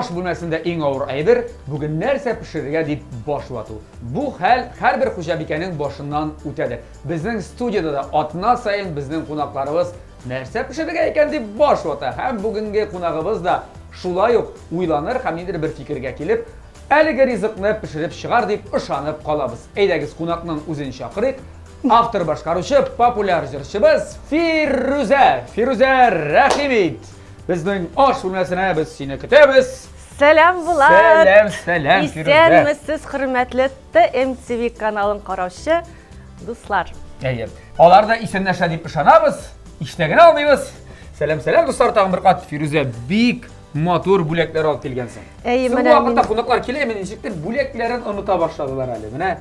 Аш бүлмәсендә иң авыр әйбер бүген нәрсә пешерергә дип баш вату. Бу хәл һәрбер хуҗабикәнең башыннан үтәдер. Безнең студиядә дә атна саен безнең кунакларыбыз нәрсә пешерергә икән дип баш вата. Һәм бүгенге кунагыбыз да шулай ук уйланыр һәм ниндидер бер фикергә килеп, әлеге ризыкны пешереп чыгар дип ышанып калабыз. Әйдәгез, кунакның үзен чакырыйк. Автор башкаручы популяр җырчыбыз Фирүзә. Фирүзә, рәхим ит! Безнең аш бүлмәсенә без сине көтәбез. Сәлам, Булат! Сәлам, сәлам, Фирүзә. Исәнмесез, хөрмәтле ТМТВ каналын караучы дуслар. Әйе. Алар да исәнләшә дип ышанабыз. Ишетә генә алмыйбыз. Сәлам, сәлам, дуслар, тагын бер кат Фирүзә бик матур бүләкләр алып килгәнсең. Әйе, Соңгы менә вакытта кунаклар килә, менә ничектер бүләкләрен оныта башладылар әле. Менә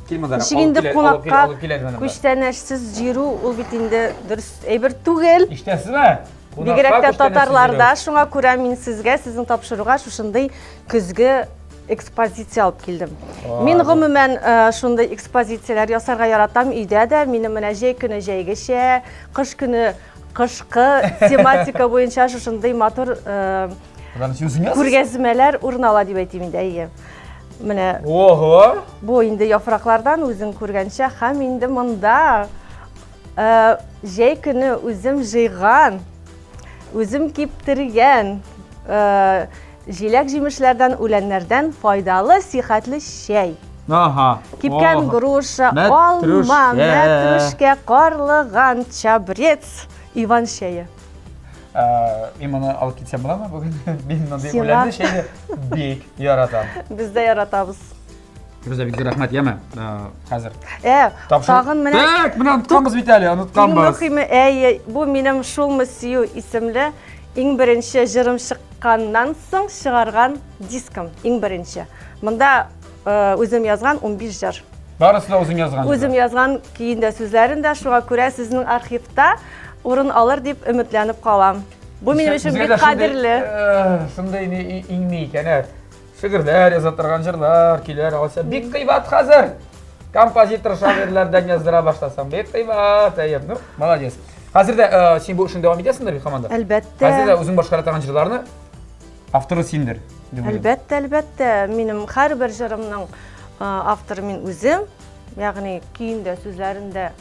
кил монда. Ничек инде кунакка күчтәнәчсез җирү, ул бит инде дөрес әйбер түгел. Ишетәсезме? Бигрәк тә татарларда, шуңа күрә мин сезгә, сезнең тапшыруга шушындый көзге экспозиция алып килдем. Мин гомумән э, шундый экспозицияләр ясарга яратам өйдә дә. Минем менә җәй көне җәйгечә, кыш көне кышкы тематика буенча шушындый матур э, күргәзмәләр урын ала дип әйтим инде, әйе. Менә Ого! Бу инде яфраклардан үзең күргәнчә һәм инде монда Э, җәй көне үзем җыйган, үзем киптергән э, җиләк-җимешләрдән, үләннәрдән файдалы, сихәтле чәй. Ага. Кипкән груша, алма, мәтрүшкә, карлыган, чабрец, иван чәе. Э, мин моны алып китсәм буламы бүген? Мин мондый үләнле чәйне бик яратам. Без дә яратабыз. Фирүзә, бик зур рәхмәт, яме. Хәзер. Ә, тагын менә. Так, менә онытканбыз бит әле, онытканбыз. Иң мөһиме, әйе, бу минем Шулмы сөю исемле иң беренче җырым чыкканнан соң чыгарган дискым, иң беренче. Монда үзем язган 15 җыр. Барысы да үзең язган. Үзем язган көен дә, сүзләрен дә, шуңа күрә сезнең архивта урын алыр дип өметләнеп калам. Бу минем өчен бик кадерле. Шундый иң ни икән, ә? Шигырьләр яза торган җырлар, көйләр алса бик кыйбат хәзер. Композитор шагыйрьләрдән яздыра башласаң, бик кыйбат. Әйе, ну, молодец. Хәзер дә э, син бу эшне дәвам итәсең дә бит һаман да? Әлбәттә. Хәзер дә үзең башкара торган җырларны авторы синдер. дип уйлыйм. Әлбәттә, әлбәттә. Минем һәрбер җырымның э, авторы мин үзем. Ягъни көен дә, сүзләрен дә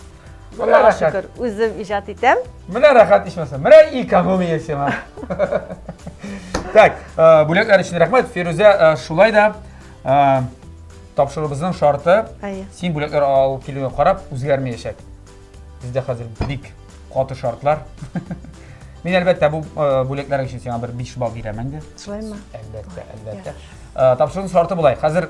Аллага шөкер, үзем иҗат итәм. Менә рәхәт ичмаса. Менә экономия сиңа. Так, э, бүләкләр өчен рәхмәт. Фирүзә, э, шулай да э, тапшыруыбызның шарты син бүләкләр алып килүгә карап үзгәрмәячәк. Бездә хәзер бик каты шартлар. Мин әлбәттә бу бүләкләр өчен сиңа бер 5 балл бирәм инде. Шулаймы? Әлбәттә, әлбәттә. Тапшыруның шарты болай. Хәзер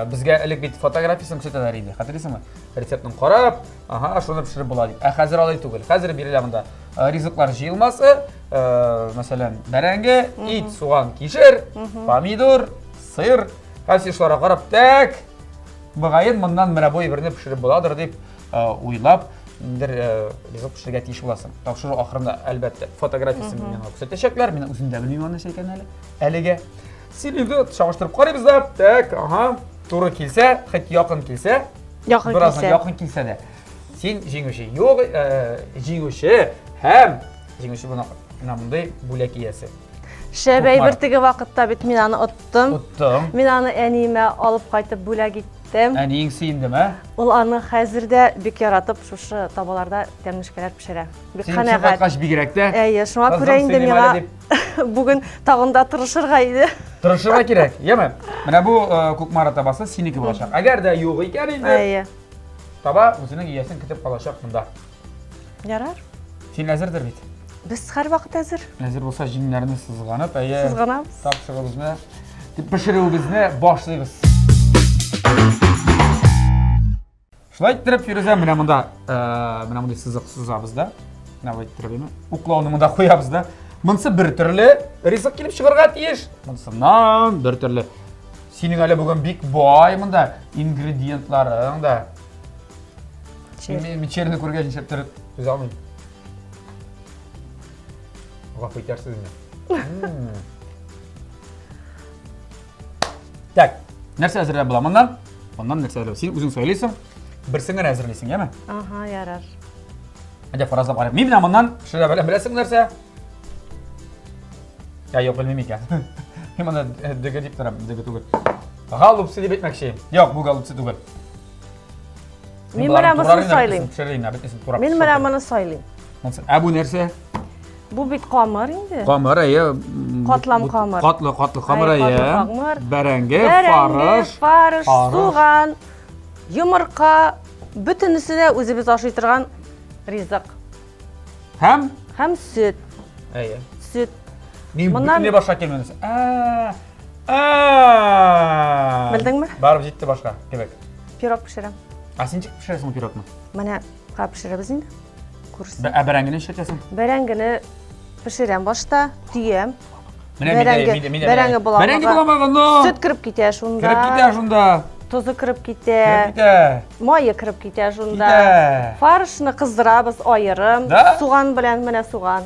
безгә элек бит фотографиясен күрсәтәләр иде. Хәтерлисеңме? Рецептын карап, ага, шуны пешереп була дип. Ә хәзер алай түгел. Хәзер бирелә монда э, ризыклар җыелмасы, э, мәсәлән, бәрәңге, ит, суган, кишер, помидор, сыр. Һәм син шуларга карап, так, мөгаен моннан менә бу әйберне пешереп буладыр дип э, уйлап, ниндидер ризык пешерергә тиеш буласың. Тапшыру ахырында, әлбәттә, фотографиясен миңа күрсәтәчәкләр. Мин үзем дә белмим аны нәрсә икәнен әле. Әлегә. Син инде чагыштырып карыйбыз да, так, ага, туры килсә, хоть якын килсә, якын бераз килсә. Якын килсә дә. Син җиңүче. Юк, э, җиңүче һәм җиңүче буна менә мондый бүләк иясе. Шәп әйбер теге вакытта бит мин аны оттым. Оттым. Мин аны әниемә алып кайтып бүләк иттем. Әниең сөендеме? Ул аны хәзер дә бик яратып шушы табаларда тәмнүшкәләр пешерә. Бик Син канәгать. кайткач бигрәк тә. Әйе, шуңа күрә инде миңа бүген тагын да тырышырга иде. Тырышырга кирәк, яме? Менә бу э, Кукмара табасы синеке булачак. Әгәр дә юк икән инде. Әйе. Таба үзенең иясен көтеп калачак монда. Ярар. Син әзердер бит? Без һәрвакыт әзер. Әзер булса җиңнәрне сызганып, әйе. Сызганабыз. Тапшыруыбызны, пешерүебезне башлыйбыз. Шулай иттереп, Фирүзә, менә монда, э, менә мондый сызык сызабыз да. Менә болай иттереп, әйме? Уклауны монда куябыз да. Монысы бер төрле ризык килеп чыгарга тиеш. Монысыннан бер төрле. Синең әле бүген бик бай монда ингредиентларың да. Мин черны күргәч нишләптер түзә алмыйм. Гафу итәрсез инде. Так, нәрсә әзерләп була моннан? Моннан нәрсә әзерләп? Син үзең сайлыйсың, берсен генә әзерлисең, яме? Ага, ярар. Әйдә, фаразлап карыйк. Мин менә моннан пешерә беләм, беләсең нәрсә? Я, юк, белмим икән. Мин моны э, дөге дип торам, дөге түгел. Голубцы дип әйтмәкче. Юк, бу голубцы түгел. Мин менә монысын сайлыйм. Пешерәйм, бөтенесен турап. Мин менә моны сайлыйм. Ә бу нәрсә? Бу бит камыр инде. Камыр, әйе. Катлам камыр. Катлы, катлы камыр, әйе. Бәрәңге, фарыш, фарыш, суган, йомырка, бөтенесе дә үзебез ашый торган ризык. Һәм? Һәм сөт. Әйе. Сөт. Мин Моннан... бөтенләй башка килмәдем. Ә, ә. Белдеңме? Барып җитте башка кебек. Пирог пешерәм. Ә син ничек пешерәсең пирогны? Менә кап пешерәбез инде. Күрсен. Ә бәрәңгене ничек Бәрәңгене пешерәм башта, төям. Менә бәрәңге, бәрәңге буламагы. Бәрәңге буламагы, но. Сөт кереп китә шунда. Кереп китә шунда. Тозы кереп китә. Кереп китә. Мае кереп китә шунда. Китә. Фаршны кыздырабыз аерым. Да? Суган белән менә суган.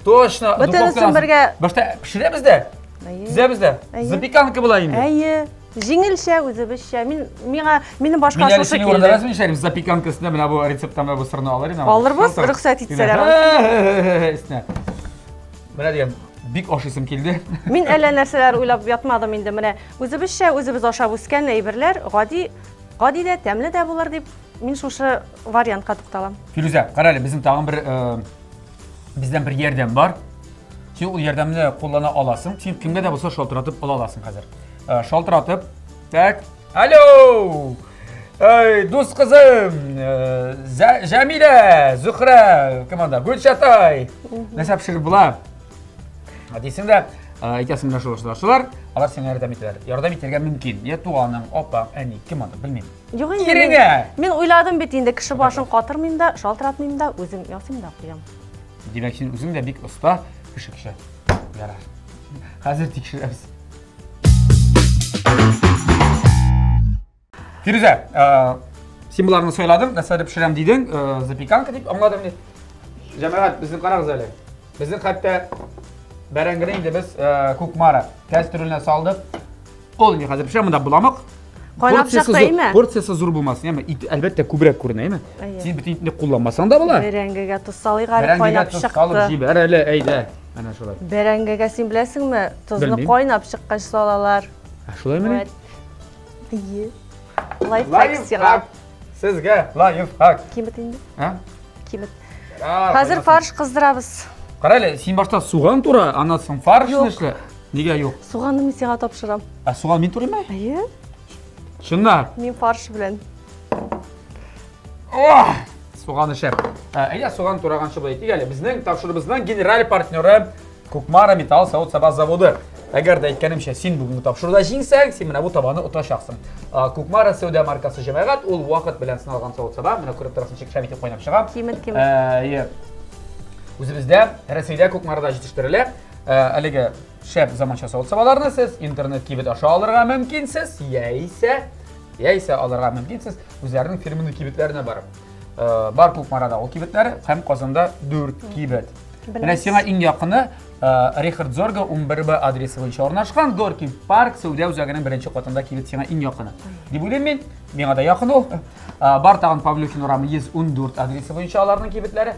Точно. Бөтенесен бергә. Башта пешерәбез дә. Төзәбез дә. Запеканка була инде. Әйе. Җиңелчә, үзебезчә. Мин миңа минем башка Мин әле шушы синең урында килде. рәсми эшләрем. Запеканка өстенә менә бу рецепттан менә бу сырны алыр идем. Алырбыз, рөхсәт итсәләр. Өстенә. Менә дигән, бик ашыйсым килде. Мин әллә нәрсәләр уйлап ятмадым инде. Менә үзебезчә, үзебез ашап үскән әйберләр гади, гади дә, тәмле дә булыр дип, мин шушы вариантка тукталам. Фирүзә, кара әле, безнең тагын бер э, бездән бер ярдәм бар. Син ул ярдәмне куллана аласың. Син кемгә дә булса шалтыратып ала аласың хәзер. Э, шалтыратып, так, алло! Эй, дус кызым, э, Җәмилә, Зөхрә, кем анда? Гөлчатай. Нәрсә пешереп була? Дисең дә, э, әйтәсең менә шулар, шулар, шулар. Алар сиңа ярдәм итәләр. Ярдәм итәргә мөмкин. Я туганың, апаң, әни, кем анда, белмим. Юк инде. Иреңә! Мин уйладым бит инде, кеше башын катырмыйм да, шалтыратмыйм да, үзем ясыйм да куям. Димәк, син үзең дә бик оста пешекче. Ярар. Хәзер тикшерәбез. Фирүзә, э, син боларны сайладың, нәрсә дип пешерәм дидең, э, запеканка дип аңладым мин. Җәмәгать, безнең карагыз әле. Безнең хәтта бәрәңгене инде без э, Кукмара кәстрүленә салдык. Ул инде хәзер пешә, монда боламык. Кайнап Порциясы чыкты, зур- әйме? Порциясы зур булмасын, яме? Ит, әлбәттә, күбрәк күренә, әйме? Әйе. Син бөтен итне кулланмасаң да була. Бәрәңгегә тоз салыйк әле, Бәрәңгегә кайнап тоз салып чыкты. җибәр әле, әйдә. Әнә шулай. Бәрәңгегә син беләсеңме, тозны Белмим. кайнап чыккач салалар. Ә шулаймыни? Вәт. Әйе. Лайфхак сиңа. Сезгә лайфхак. Кимет инде. А? Кимет. Ярар, Хәзер кайнасын. фарш кыздырабыз. Кара әле, син башта суган тура, аннан соң фаршны Юк. эшлә. Нигә юк? Суганны мин сиңа тапшырам. Ә суган мин турыймы? Әйе. Чынлап. Мин фарш белән. Ох! Суганы шәп. Ә, Әйдә, суган тураганчы болай итик әле. Безнең тапшыруыбызның генераль партнеры Кукмара металл савыт-саба заводы. Әгәр дә әйткәнемчә, син бүгенге тапшыруда җиңсәң, син менә бу табаны отачаксың. Кукмара сәүдә маркасы җәмәгать, ул вакыт белән сыналган савыт-саба. Менә күреп торасың, ничек шәп итеп кайнап чыга. Кимет, кимет. Әйе. Үзебездә, Рәсәйдә Кукмарада җитештерелә. Әлеге шәп заманча савыт-сабаларны сез интернет кибет аша алырга мөмкинсез, яисә яисә алырга мөмкинсез үзләренең фирменный кибетләренә барып. Бар Кукмарада ул кибетләре һәм Казанда 4 кибет. Менә сиңа иң якыны Рихард Зорга 11Б адресы буенча урнашкан Горький парк сәүдә үзәгенең беренче катында кибет сиңа иң якыны. Дип уйлыйм мин. Миңа да якын ул. Бар тагын Павлюхин урамы 114 адресы буенча аларның кибетләре.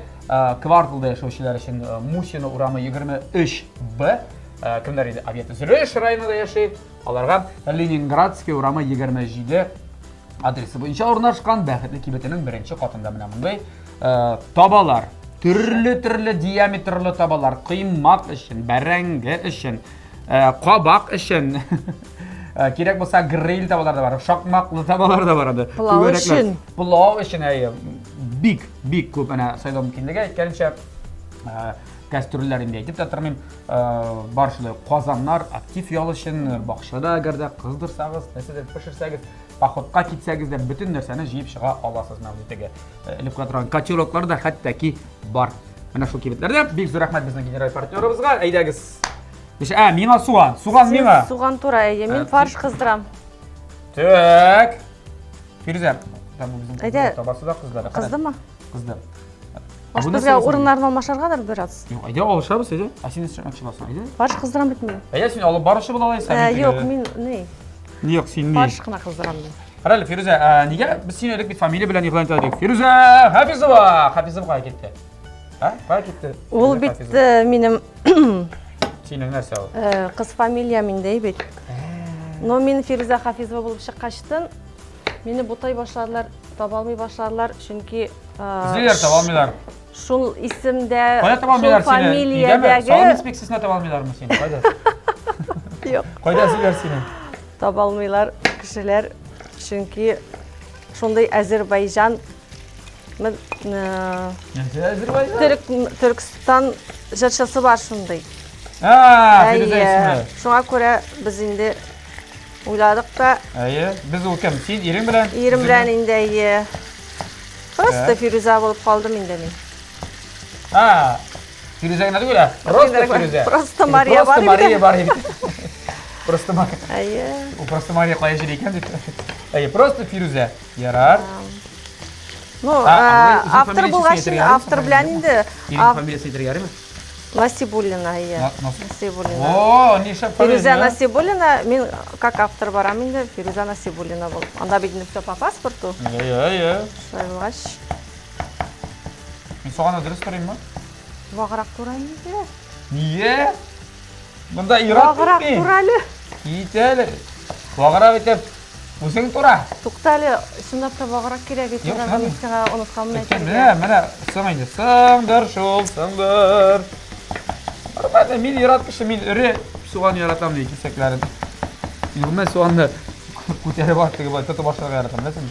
Кварталда яшәүчеләр өчен Мусина урамы 23Б. Кемнәр инде Авиатөзелеш районында яши, аларга Ленинградский урамы 27 адресы буенча урнашкан Бәхетле кибетенең беренче катында менә мондый э, табалар. Төрле-төрле диаметрлы табалар. Кыймак өчен, бәрәңге өчен, э, кабак өчен. Э, кирәк булса гриль табалар да бар, шакмаклы табалар да бар анда. Пылау Түгәрәкләр. өчен. Пылау өчен, әйе. Бик, бик күп әнә сайлау мөмкинлеге. Әйткәнемчә, э, кәстрүлләр инде әйтеп тә тормыйм. Э, бар шулай казаннар актив ял өчен, бакчада әгәр дә кыздырсагыз, нәрсәдер пешерсәгез, Походка китсәгез дә бөтен нәрсәне җыеп чыга аласыз менә бу теге э, элеп куя торган котелоклар да хәтта ки бар. Менә шул кибетләрдә. Бик зур рәхмәт безнең генераль партнерыбызга. Әйдәгез. Ә, миңа суган. Суган миңа. Суган тура, әйе. Мин фарш кыздырам. Так. Фирүзә, там бу безнең Әйдә. табасы да кызды. Кыздымы? Кызды. Может, безгә урыннарны алмашыргадыр бераз? Юк, әйдә алышабыз, әйдә. Ә син нәрсә буласың, әйдә. Фарш кыздырам бит мин. Әйдә, син алып баручы була аласың. Ә, юк, мин ни? Юк, син ни? Фарш кына кыздырам мин. Кара әле, Фирүзә, ә, нигә без сине элек бит фамилия белән игълан итә идек? Фирүзә Хафизова! Хафизова кая китте? А? Кая китте? Ул Фирүзә бит Хафизова. э, минем Синең нәрсә ул? Э, кыз фамилиям инде бит. Но мин Фирүзә Хафизова булып чыккачтын, мине бутай башладылар, таба алмый башладылар, чөнки э, Эзлиләр, таба алмыйлар. Шул исемдә, Кая таба шул алмыйлар сине? Өйдәме? Салым фамилиядәге инспекциясенә таба алмыйлармы сине? Кайда? Юк. Кайда эзлиләр сине? Таба алмыйлар кешеләр, чөнки шундый Әзербайҗан Әзербайҗан? Төрек Төркстан җырчысы бар шундый. А, Фирүзә исемле. Шуңа күрә без инде уйладык та. Әйе, без ул кем? Син ирең белән? Ирем белән инде, әйе. Просто Фирүзә булып калдым инде мин. А, Фирүзә генә түгел, ә? Просто Фирүзә. Просто Мария бар. Просто Мария бар иде. Просто Мария. Әйе. Ул просто Мария кая җире икән дип. Әйе, просто Фирүзә. Ярар. Ну, автор булгач, автор белән инде. Ирем фамилиясе әйтергә ярыймы? Насибуллина, әйе. Насибуллина. О, нишләп фамилия? Фирүзә Насибуллина, мин как автор барам инде, Фирүзә Насибуллина булып. Анда бит инде все по паспорту. Әйе, әйе. Шулай булгач. Мин суганны дөрес турыйммы? Ваграк тура инде. Нигә? Монда ир-ат Ваграк тура әле. Кит әле. Ваграк итеп үзең тура. Тукта әле, чынлап та ваграк кирәк бит. Юк, Мин сиңа онытканмын әйтергә. Менә, менә, соң инде. Сыңдыр шул, сыңдыр. Нормально, мин ир-ат кеше, мин эре суган яратам ди кисәкләрен. Мин гомумән суганны күтәреп алып теге болай тотып ашарга яратам, беләсеңме?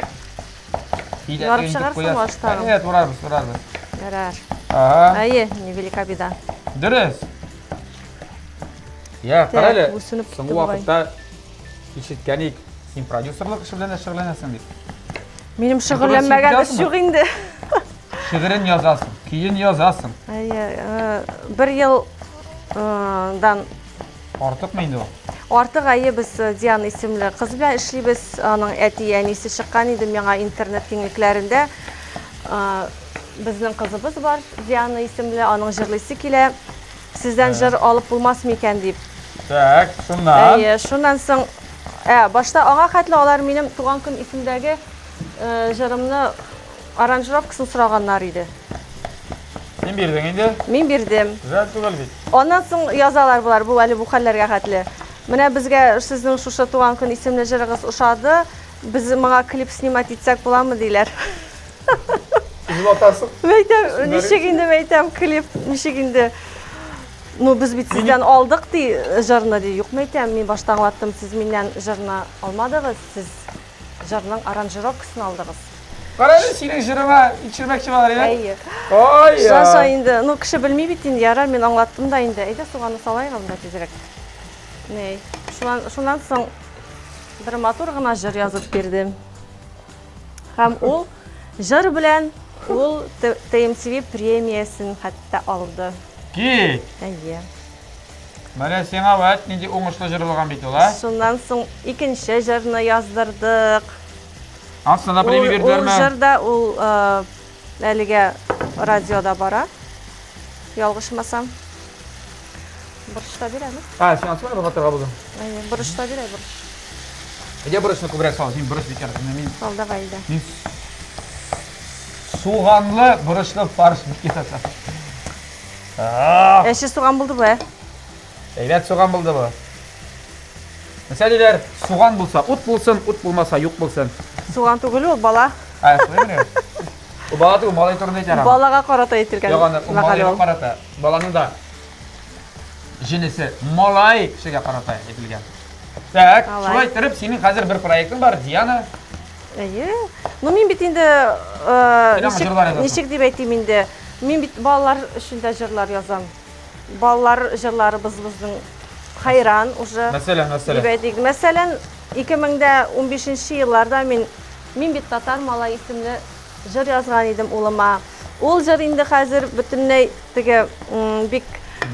Ярып чыгарсың башта. Әйе, турарбыз, турарбыз. Ярар. Ага. Әйе, невелика беда. Дөрес. Я, кара әле, үсенеп китте соңгы бугай. вакытта ишеткән идек, син продюсерлык эше белән дә шөгыльләнәсең бит. Минем турында шөгыльләнмәгән син эш беләсеңме? юк инде. Шигырен язасың, көен язасың. Әйе, э, бер ел э, дан Артыкмы инде ул? Артык әйе, без э, Диана исемле кыз белән эшлибез. Аның әти-әнисе чыккан иде миңа интернет киңлекләрендә. Э, Безнең кызыбыз бар, Диана исемле, аның җырлыйсы килә. Сездән җыр алып булмас микән дип. Так, шуннан. Әйе, шуннан соң, ә, башта аңа хәтле алар минем туган көн исемдәге э, җырымны аранжировкасын сораганнар иде. Син бирдең инде. Мин бирдем. Жәл түгел бит. Аннан соң язалар болар, бу әле бу хәлләргә хәтле. Менә безгә сезнең шушы туган көн исемле җырыгыз ошады. Без моңа клип снимать итсәк буламы диләр. Златасың. Мәйтәм, ничек инде мәйтәм, клип, ничек инде. Ну, без бит сездән алдык ди җырны ди. Юк, мәйтәм, мин башта аңлаттым, сез миннән җырны алмадыгыз, сез җырның аранжировкасын алдыгыз. Кара әле, синең җырыңа итшермәкче балар, әйе? Әйе. Ой, Шаша инде, ну кеше белми бит инде, ярар, мин аңлаттым да инде. Әйдә суганны салайык анда тизрәк. Ней, шуннан, шуннан соң бер матур гына җыр язып бирдем. Һәм ул җыр белән ул ТМТВ премиясен хәтта алды. Кит! Әйе. Менә сиңа вәт нинди уңышлы җыр булган бит ул, ә? Шуннан соң икенче җырны яздырдык. Анысына да премия бирделәрме? Ул җыр да ул әлегә радиода бара. Ялгышмасам. Борыч та бир әле. А, син анысына да батырга булдың. Әйе, борыч та бир, борыч. Әйдә борычны күбрәк сал, син борыч бик яратасың. Мин Сал давай, әйдә. Мин суганлы борычлы фарш бик яратам. Әче суган булды бу, ә? Әйбәт суган булды бу. Нәрсә диләр? Суган булса ут булсын, ут булмаса юк булсын. Суган түгел ул, бала. Ә, шулаймыни? Ул бала түгел, малай турында әйтә. Балага карата әйтелгән. Юк, аны ул малайга карата. Баланың да җенесе малай кешегә карата әйтелгән. Так, шулай иттереп, синең хәзер бер проектың бар, Диана. Әйе. Ну, мин бит инде ничек, ничек дип әйтим инде, мин бит балалар өчен дә җырлар язам. Балалар җырларыбыз безнең хайран уже. Мәсәлән, мәсәлән. Дип әйтик. Мәсәлән, 2015 елларда мин Мин бит татар малай исемле Җыр язган идем улыма. Ул җыр инде хәзер бөтенләй теге бик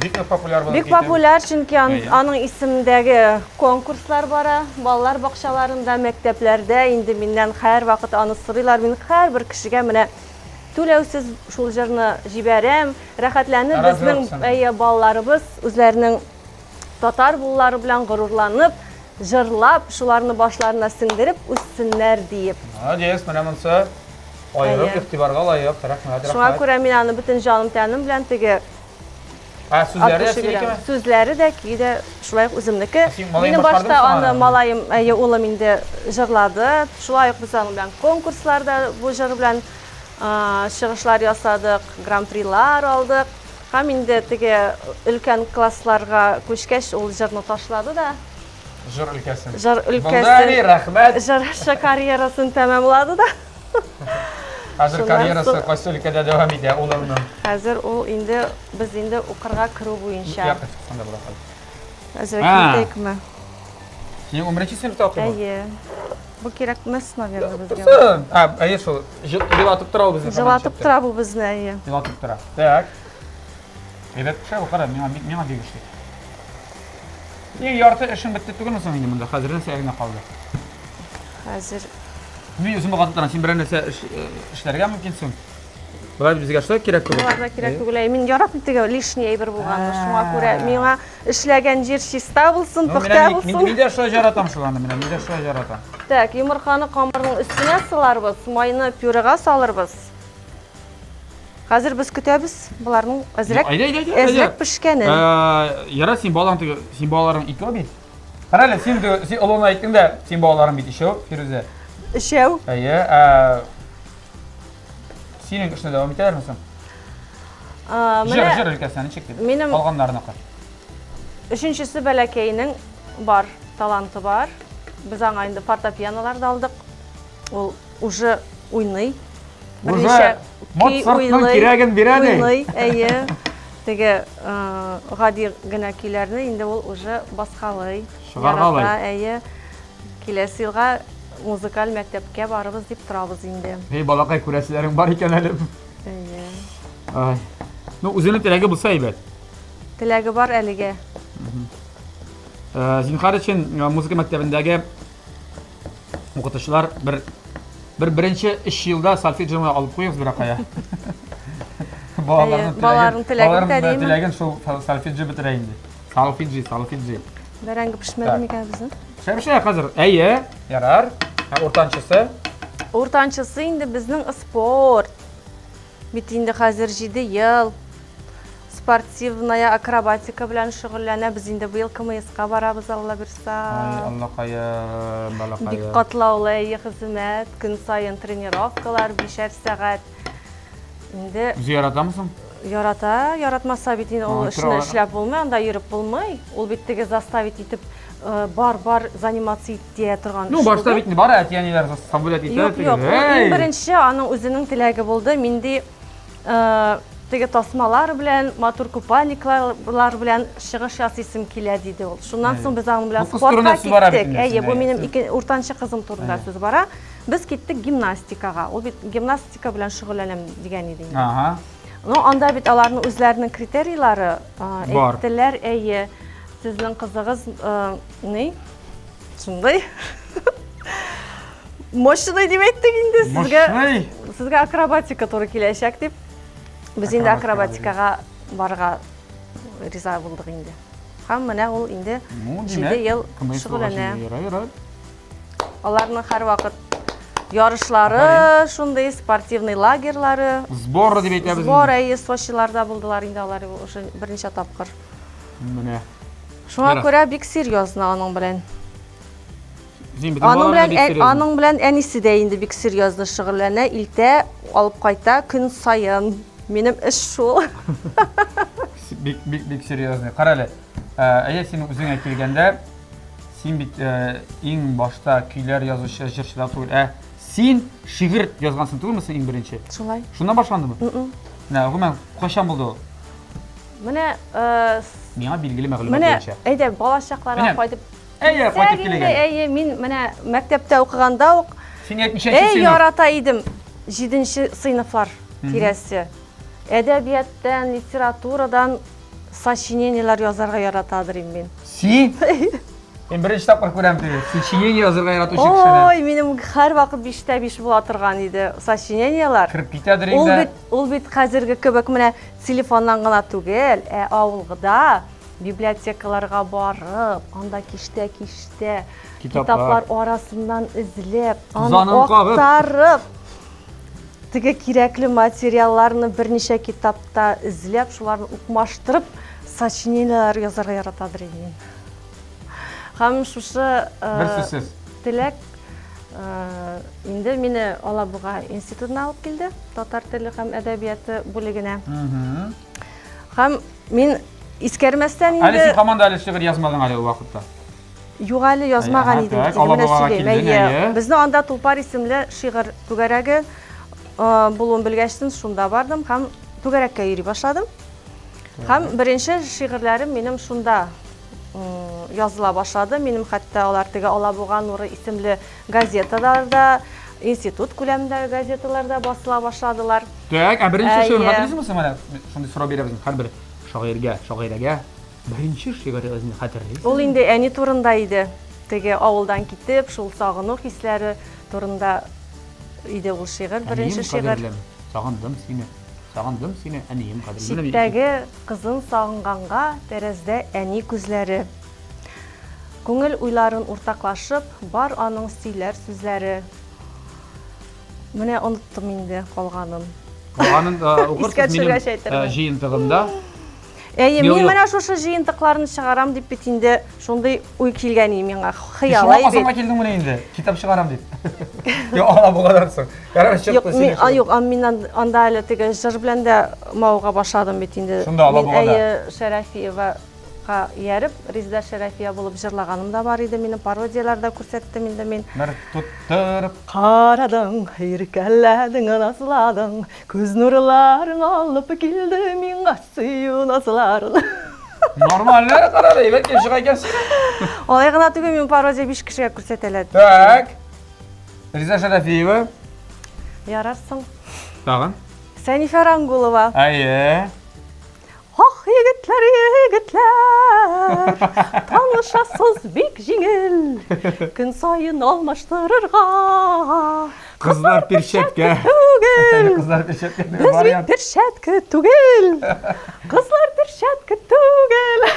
Бик нык популяр булып Бик популяр, чөнки аның исемендәге конкурслар бара. Балалар бакчаларында, мәктәпләрдә инде миннән һәрвакыт аны сорыйлар. Мин һәрбер кешегә менә түләүсез шул җырны җибәрәм. Рәхәтләнеп безнең әйе балаларыбыз үзләренең татар булулары белән горурланып, җырлап, шуларны башларына сеңдереп үссеннәр диеп. Молодец, менә монысы аерым игътибарга лаек. Рәхмәт, рәхмәт. Шуңа күрә мин аны бөтен җаным-тәнем белән теге. Ә сүзләре дә синекеме? Сүзләре дә, көе дә шулай ук үземнеке. Минем башта аны малаем, әйе, улым инде җырлады. Шулай ук без аның белән конкурсларда бу җыр белән чыгышлар ясадык, гран-прилар алдык. Һәм инде теге өлкән классларга күчкәч, ул җырны ташлады да. Җыр өлкәсен. Җыр өлкәсен. Булды, әни, рәхмәт. Җырчы карьерасын тәмамлады да. Хәзер карьерасы кайсы өлкәдә дәвам итә улыңның? Хәзер ул инде без инде укырга керү буенча. Якын чыксаң да була хәзер. Әзрәк китәйекме? Синең унберенче сыйныфта укыймы? Әйе. Бу кирәкмәс, наверное, безгә. Торсын. А, әйе шул. Җылатып тора ул безне. Җылатып тора бу безне, әйе. Җылатып тора. Так. Әйбәт пешә бу, кара, миңа бик миңа бик ошый. Иң ярты эшең бетте түгелме соң инде монда? Хәзер нәрсә генә калды? Хәзер Мин үзем вакыт торам, син берәр нәрсә э, эшләргә мөмкинсең. Болар безгә шулай кирәк түгел. Болар да кирәк түгел. Әй, мин яратмыйм теге лишний әйбер булганны. Шуңа күрә миңа эшләгән җир чиста булсын, Ну, пөхтә менә мин, булсын. мин дә шулай яратам шул аны, менә мин дә шулай яратам. Так, йомырканы камырның өстенә сыларбыз, майны пюрега салырбыз. Хәзер без көтәбез боларның әзрәк Әйдә, әйдә, әйдә, әйдә. әзрәк пешкәнен. Э, Ярар, син балаң теге, син балаларың икәү бит. Кара әле, син теге, син олыны әйттең дә, син балаларың бит өчәү, Фирүзә. Өчәү. Әйе, ә синең эшне дәвам итәләрме соң? Ә, Җыр, Менә җыр өлкәсенә ничек дип? Минем- Калганнарыныкы. өченчесе бәләкәйнең бар, таланты бар. Без аңа инде фортепианолар да алдык. Ул уже уйный. Уже Моцартның кирәген бирә ди. Уйный, әйе. Теге э, гади генә көйләрне инде ул уже баскалый. Чыгаргалый. Ярата, әйе. Киләсе елга музыкаль мәктәпкә барыбыз дип торабыз инде. Эй, балакай, күрәселәрең бар икән әле. Әйе. Ай. Ну, үзенең теләге булса әйбәт. Теләге бар әлегә. Э, Зинһар өчен э, музыка мәктәбендәге Укытучылар бер бер беренче өч елда сольфеджионы алып куегыз бер кая. Балаларның балаларның теләген бетерә, теләген шул сольфеджио бетерә инде. Сольфеджи, сольфеджи. Бәрәңге пешмәде микән безнең? Пешә, пешә хәзер. Әйе, ярар. Ә уртанчысы? Уртанчысы инде безнең спорт. Бит инде хәзер 7 ел спортивная акробатика белән шөгыльләнә. Без инде быел КМСка барабыз, Алла бирса. Ай, Аллакаем, балакаем. Бик катлаулы әйе хезмәт, көн саен тренировкалар, бишәр сәгать. Инде Үзе яратамы соң? Ярата, яратмаса бит инде ул эшне эшләп булмый, анда йөреп булмый. Ул бит теге заставить итеп э, бар, бар, заниматься ит дия торган Ну, башта бит бар әти-әниләр заставлять итә. Юк, юк. Иң беренче аның үзенең теләге булды. Мин ди э, теге тасмалар белән, матур купальниклар белән чыгыш ясыйсым килә, диде ул. Шуннан соң без аның белән спортка киттек. Әйе, бу минем ике уртанчы кызым турында сүз бара. Без киттек гимнастикага. Ул бит гимнастика белән шөгыльләнәм дигән иде инде. Ага. Ну, анда бит аларның үзләренең критерийлары әйттеләр, әйе, сезнең кызыгыз ни? Шундый. Мощный дип әйттек инде сезгә. Мощный. Сезгә акробатика туры киләчәк дип. Без инде акробатикага барырга риза булдык инде. Һәм менә ул инде 7 ел шөгыльләнә. Аларның һәрвакыт ярышлары шундый, спортивный лагерьлары. Сбор дип әйтәбез. Сбор, әйе, Сочиларда булдылар инде алар уже берничә тапкыр. Менә. Шуңа күрә бик серьезно аның белән. Аның белән аның белән әнисе дә инде бик серьезно шөгыльләнә, илтә, алып кайта көн саен. Минем эш шул. Бик бик бик серьезный. Кара әле, әйе, син үзеңә килгәндә, син бит иң башта көйләр язучы, җырчы да түгел, ә син шигырь язгансың түгелме соң иң беренче? Шулай. Шуннан башландымы? Менә, гомумән, кайчан булды ул? Менә Миңа билгеле мәгълүмат менә, буенча. Әйдә, бала чакларга кайтып. Әйдә, кайтып килик әле. Әйе, мин менә мәктәптә укыганда ук Син ничәнче сыйныф? Әй, ярата идем. 7 сыйныфлар тирәсе. Әдәбияттан, литературадан сочинениеләр язарга яратадыр идем мин. Син? Мин беренче тапкыр күрәм теге сочинение язарга яратучы кешене. Ой, минем һәрвакыт биштә биш була торган иде сочинениеләр. Кереп китәдер инде. Ул бит, ул бит хәзерге кебек менә Телефоннан гына түгел, ә авылгыда библиотекаларга барып, анда киштә-киштә китаплар арасыннан эзләп, аны актарып, теге кирәкле материалларны берничә китапта эзләп, шуларны укмаштырып, Сочинениеләр язарга яратадыр инде мин. Һәм шушы Бер сүзсез. Теләк инде мине Алабуга институтына алып килде, татар теле һәм әдәбияты бүлегенә. Һәм мин искәрмәстән инде... Әле син һаман да әле шигырь язмадың әле ул вакытта. Юк әле язмаган идем. Менә сөйлим. Әйе. Безне анда Тулпар исемле шигырь түгәрәге булуын белгәчтен шунда бардым һәм түгәрәккә йөри башладым. Һәм беренче шигырьләрем минем шунда языла башлады. Минем хәтта алар теге Алабуга нуры исемле газеталарда, институт күләмендәге газеталарда басыла башладылар. Так, ә беренче шигырь хәтерлисеңме соң менә? Шундый сорау бирәбез һәрбер шагыйрьгә, шагыйрәгә. Беренче шигырегезне хәтерлисезме? Ул инде әни турында иде. Теге авылдан китеп, шул сагыну хисләре турында иде ул шигырь, беренче шигырь. Әнием кадерлем, сагындым сине. Сагындым сине, әнием кадерлем. Читтәге кызын сагынганга тәрәздә әни күзләре. Күңел уйларын уртаклашып, бар аның сөйләр сүзләре. Менә оныттым инде калганын. Калганын укырсыз минем җыентыгымда. Әйе, мин менә шушы җыентыкларны чыгарам дип бит инде шундый уй килгән иде миңа. Хыял әй бит. Шуңа килдең менә инде. Китап чыгарам дип. Юк, ала булганнан соң. Ярар, чыкты синең. Юк, мин анда әле теге җыр белән дә мавыга башладым бит инде. Шунда ала булганда. Әйе, Шәрәфиева ка ияреп, Резеда Шәрәфия булып җырлаганым да бар иде минем, пародияләр дә күрсәттем инде мин. Бер тоттырып. Карадың, иркәләдең, назладың, Күз нурларың алып килде миңа сөю назларын. Нормально, карар, әйбәт килеп чыга икәнсең. Алай гына түгел, мин пародия 5 кешегә күрсәтәләр. Так. Реза Шәрәфиева. Ярарсың. Тагын. Сәнифә Рангулова. Әйе. Ах, егетләр, егетләр, танышасыз бик җиңел, көн саен алмаштырырга. Кызлар перчатка. Түгел. Кызлар перчатка. Без бит перчатка түгел. Кызлар перчатка түгел.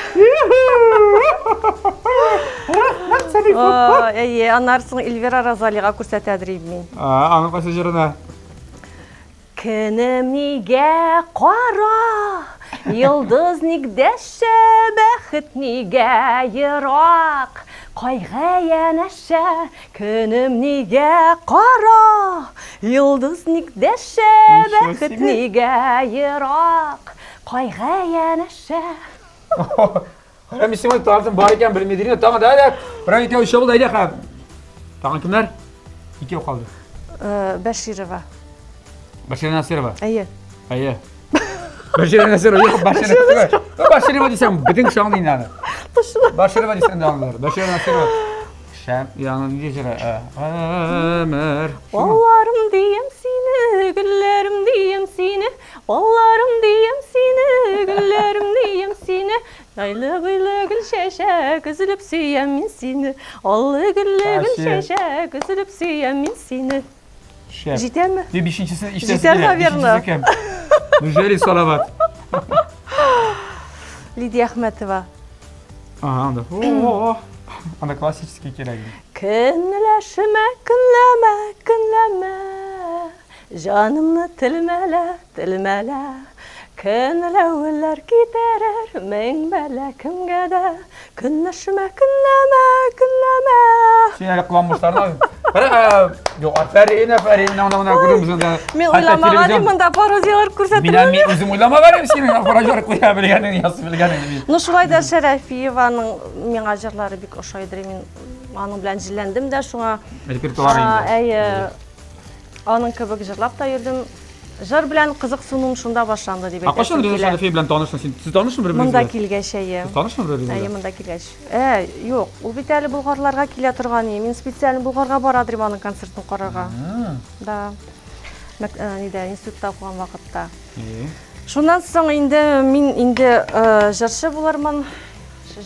Рәхмәт, Сәлиф. Әйе, аннары соң Эльвира Розалига күрсәтәдер идем мин. Аның кайсы җырына? Көнем нигә кара, йолдыз ник дәшә, бәхет нигә ерак, кайгы янәшә. Көнем нигә кара, йолдыз ник дәшә, бәхет нигә ерак, кайгы янәшә. Кара мин сиңа тартым бар икән белми дигән тагын да әле. Берәр икәү өчәү булды әйдә хәм. Тагын кемнәр? Икәү калды. Э, Бәширова. Бәширә Насирова. Әйе. Әйе. Бәширә Насирова, юк, Бәширә Насирова. Бәширова дисәң, бөтен кеше аңлый инде аны. Точно. Бәширова дисәң дә аңлар. Бәширә Насирова. Шәм, яны нинди җыры? Өмер. Балларым дием сине, гөлләрем дием сине, Балларым дием сине, гөлләрем дием сине, Айлы-буйлы гөл чәчәк, өзелеп сөям мин сине. Аллы-гөлле гөл чәчәк, өзелеп сөям мин сине. Шәп. Җитәме? Не, бишенчесе ишетәсе Җитәр, наверное. Бишенчесе кем? Неужели Салават? Лидия Әхмәтова. Ага, анда. О, анда классический кирәк. Көнләшмә, көнләмә, көнләмә. Җанымны телмәлә, телмәлә, Көнләүләр китерер мең бәла кемгә дә. Көнләшмә, көнләмә, көнләмә. Син әле кыланмышларны Кара, юк, афәрин, афәрин, менә монда күрдем үзеңдә. Мин уйламаган идем монда пародияләр күрсәтелүен. Мин үзем уйламаган идем синең пародияләр куя белгәнең, язып белгәнеңне мин. Ну шулай да Шәрәфиеваның миңа җырлары бик ошайдыр. Мин аның белән җилләндем дә шуңа. Репертуар инде. Әйе. Аның кебек җырлап та йөрдем. Җыр белән кызыксынуым шунда башланды дип Ә кайчан әйтәсем Реза килә. Шәрәфиев белән таныштың син? Сез танышмы бер-берегез Монда белән? килгәч, әйе. Сез танышмы бер-берегез Әйе, белән? монда килгәч. Ә, юк, ул бит әле Болгарларга килә торган иде. Мин специально Болгарга бара идем аның концертын карарга. Да. Мәк, э, нидә, институтта укыган вакытта. Әйе. Шуннан соң инде мин инде э, җырчы булырмын.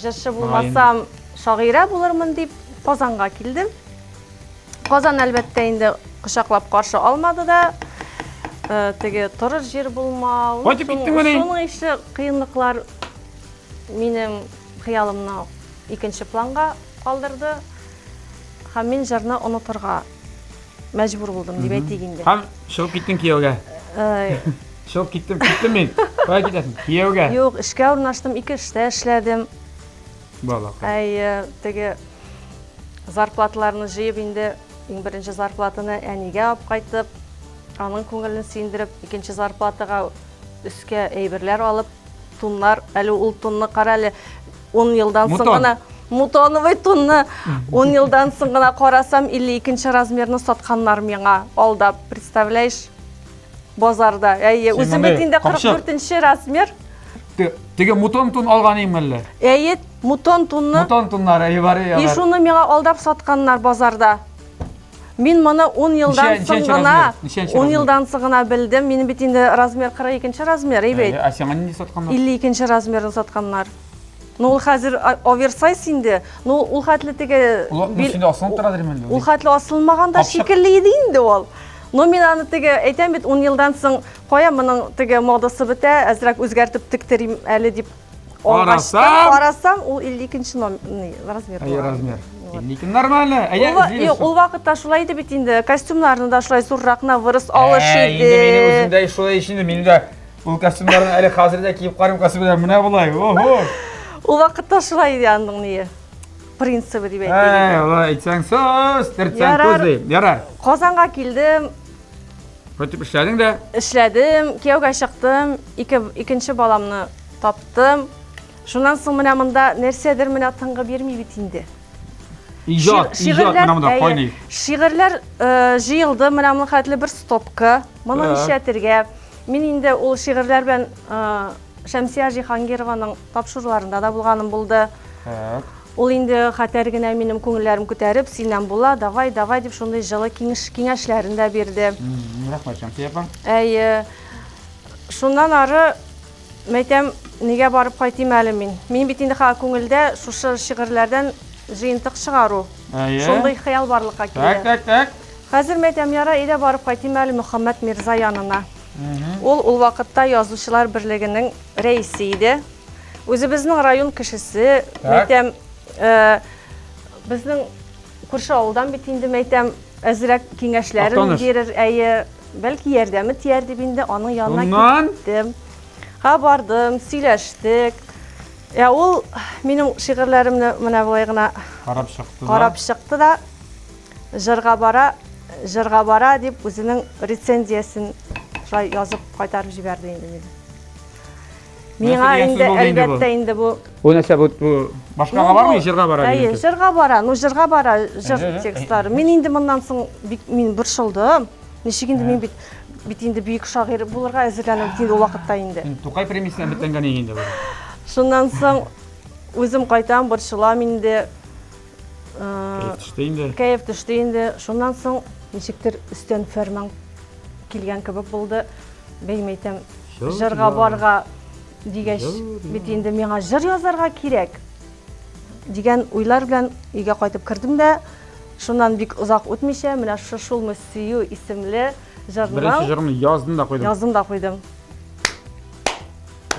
Җырчы булмасам, шагыйрә булырмын дип Казанга килдем. Казан, әлбәттә, инде кочаклап каршы алмады да. Э, теге торыр җир булмау. Кайтып киттеңмени? Шуның ише кыенлыклар минем хыялымны икенче планга калдырды. Һәм мин җырны онытырга мәҗбүр булдым, дип әйтик инде. Һәм чыгып киттең кияүгә. Э, Чыгып киттем, киттем мин. Кая китәсең? Кияүгә. Юк, эшкә урнаштым, ике эштә эшләдем. Балакай. Әй, теге зарплаталарны җыеп инде, иң беренче зарплатаны әнигә алып кайтып, аның күңелен сөендереп, икенче зарплатага өскә әйберләр алып, туннар, әле ул тунны кара әле 10 елдан соң гына мутоновый тунны 10 елдан соң гына карасам, 52 размерны сатканнар миңа, алдап, представляешь? Базарда. Әйе, үзем бит инде 44 размер. Теге мутон тун алган идең әллә? Әйе, мутон тунны. Мутон туннар, әйе, бар, әйе. И шуны миңа алдап сатканнар базарда. Мин моны 10 елдан соң гына, 10 елдан соң гына белдем. Минем бит инде размер 42 размер, әйе бит. Ә сиңа нинди сатканнар? 52 размерын сатканнар. Ну, ул хәзер оверсайз инде. Ну, ул хәтле теге Ул инде асылынып тора инде. Ул хәтле асылмаган да шикелле иде инде ул. Ну, мин аны теге әйтәм бит, 10 елдан соң кая моның теге модасы бетә, әзрәк үзгәртеп тектерим әле дип Карасам, карасам, ул 52 размер. Әйе, размер. 52 нормально. Әйе, Юк, ул вакытта шулай иде бит инде. Костюмнарны да шулай зуррак на вырыс алыш иде. Инде минем үземдә шулай ич инде, минем дә ул костюмнарны әле хәзер дә киеп карыйм, костюмнар менә болай. Ого! Ул вакытта шулай иде аның ние принцибы дип әйтик. Әй, алай әйтсәң сүз, төртсәң күз ди. Ярар. Казанга килдем. Кайтып эшләдең дә? Эшләдем, кияүгә чыктым, ике, икенче баламны таптым. Шуннан соң менә монда нәрсәдер менә тынгы бирми бит инде. Иҗат, иҗат менә монда кайный. Шигырьләр э, җыелды, менә моның хәтле бер стопка. Моны нишләтергә? Мин инде ул шигырьләр белән э, Шәмсия Җиһангированың тапшыруларында да булганым булды. Так. Ул инде хәтәр генә минем күңелләрем күтәреп, синнән була, давай, давай дип шундый җылы киңәш, киңәшләрен дә бирде. Рәхмәт, Шәмсия апа. Әйе. Шуннан ары мәйтәм, нигә барып кайтыйм әле мин? Мин бит инде хәзер күңелдә шушы шигырьләрдән җыентык чыгару. Әйе. Шундый хыял барлыкка килде. Так, так, так. Хәзер мәйтәм, ярай, әйдә барып кайтыйм әле Мөхәммәт Мирза янына. Ул ул вакытта Язучылар берлегенең рәисе иде. Үзебезнең район кешесе, мәйтәм, э, безнең күрше авылдан бит инде мәйтәм, әзрәк киңәшләрен бирер, әйе, бәлки ярдәме тияр дип инде аның янына киттем. Ха бардым, сөйләштек. Ә ул минем шигырьләремне менә болай гына карап чыкты. Карап чыкты да, җырга бара, җырга бара дип үзенең рецензиясен шулай язып кайтарып җибәрде инде мине. Миңа инде әлбәттә инде бу. Бу нәрсә бу башкага бармый, җырга бара дигән. Әйе, җырга бара, ну җырга бара, җыр текстлары. Мин инде моннан соң бик мин борчылдым. Ничек инде мин бит бит инде бөек шагыйрь булырга әзерләнәм бит инде ул вакытта инде. Тукай премиясенә өметләнгән инде бу. Шуннан соң үзем кайтам, борчылам инде. Кәеф төште инде. Кәеф төште инде. Шуннан соң ничектер өстән фәрман килгән кебек булды. Бәй, әйтәм, җырга барга дигәч, бит инде миңа җыр язарга кирәк дигән уйлар белән өйгә кайтып кердем дә, шуннан бик озак үтмичә, менә шушы Шулмы сөю исемле җырны Беренче җырымны яздым да куйдым. Яздым да куйдым.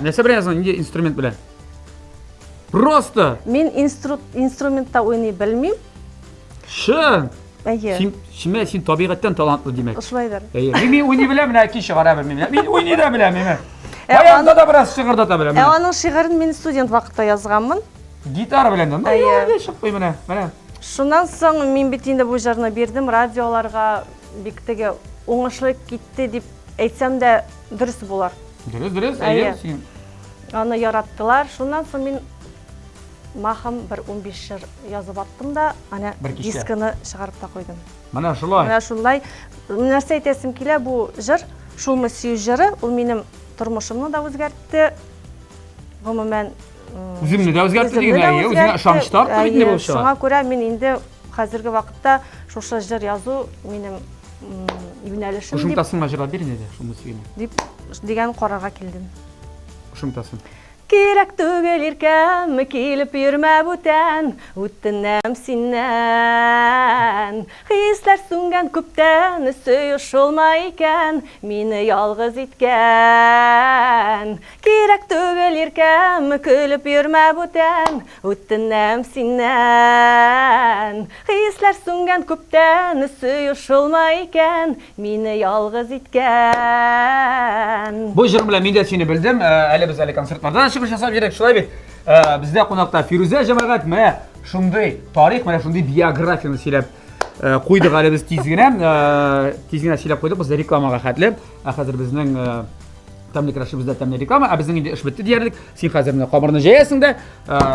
Нәрсә белән яздың? Нинди инструмент белән? Просто! Мин инстру инструментта уйный белмим. Чын! Әйе. Син, син, син табигатьтән талантлы димәк. Шулайдыр. Әйе. Мин, мин уйный беләм, менә ки чыгара белмим. Мин уйный да беләм, мин. Ә Баянда да бераз шыгырдата беләм. Ә аның шигырен мин студент вакытта язганмын. Гитара белән дә. Әйе. Чыкмый менә, менә. Шуннан соң мин бит инде бу җырны бирдем радиоларга, бик теге уңышлы китте дип әйтсәм дә дөрес булыр. Дөрес, дөрес, әйе. Син Аны яраттылар. Шуннан соң мин махом бер 15 җыр язып аттым да, әнә дискыны чыгарып та куйдым. Менә шулай. Менә шулай. Нәрсә әйтәсем килә, бу җыр, Шулмы сөю җыры, ул минем тормышымны да үзгәртте. Гомумән, үземне дә үзгәртте дигән, әйе, үзеңә ышаныч та артты бит инде бу чыга. Шуңа күрә мин инде хәзерге вакытта шушы җыр язу минем юнәлешем дип. Ушымтасын җырлап бир инде, шулмы сөюне. Дип дигән карарга килдем. Ушымтасын. Кирәк түгел иркәм, килеп йөрмә бүтән, үтенәм синнән. Хисләр сүнгән күптән, сөю шулма икән, мине ялгыз иткән. Кирәк түгел иркәм, көлеп йөрмә бүтән, үтенәм синнән. Хисләр Өметләр сүнгән күптән, Сөю шулмы икән, Мине ялгыз иткән. Бу җыр белән мин дә сине белдем. Әле без әле концертларда да чыгыш ясап йөрдек, шулай бит. Бездә кунакта Фирүзә җәмәгать, менә шундый тарих, менә шундый биографияне сөйләп куйдык әле без тиз генә. Тиз генә сөйләп куйдык без рекламага хәтле. Ә хәзер безнең тәмле көрәшебездә тәмле реклама, ә безнең инде эш бетте диярлек. Син хәзер менә камырны җәясең дә,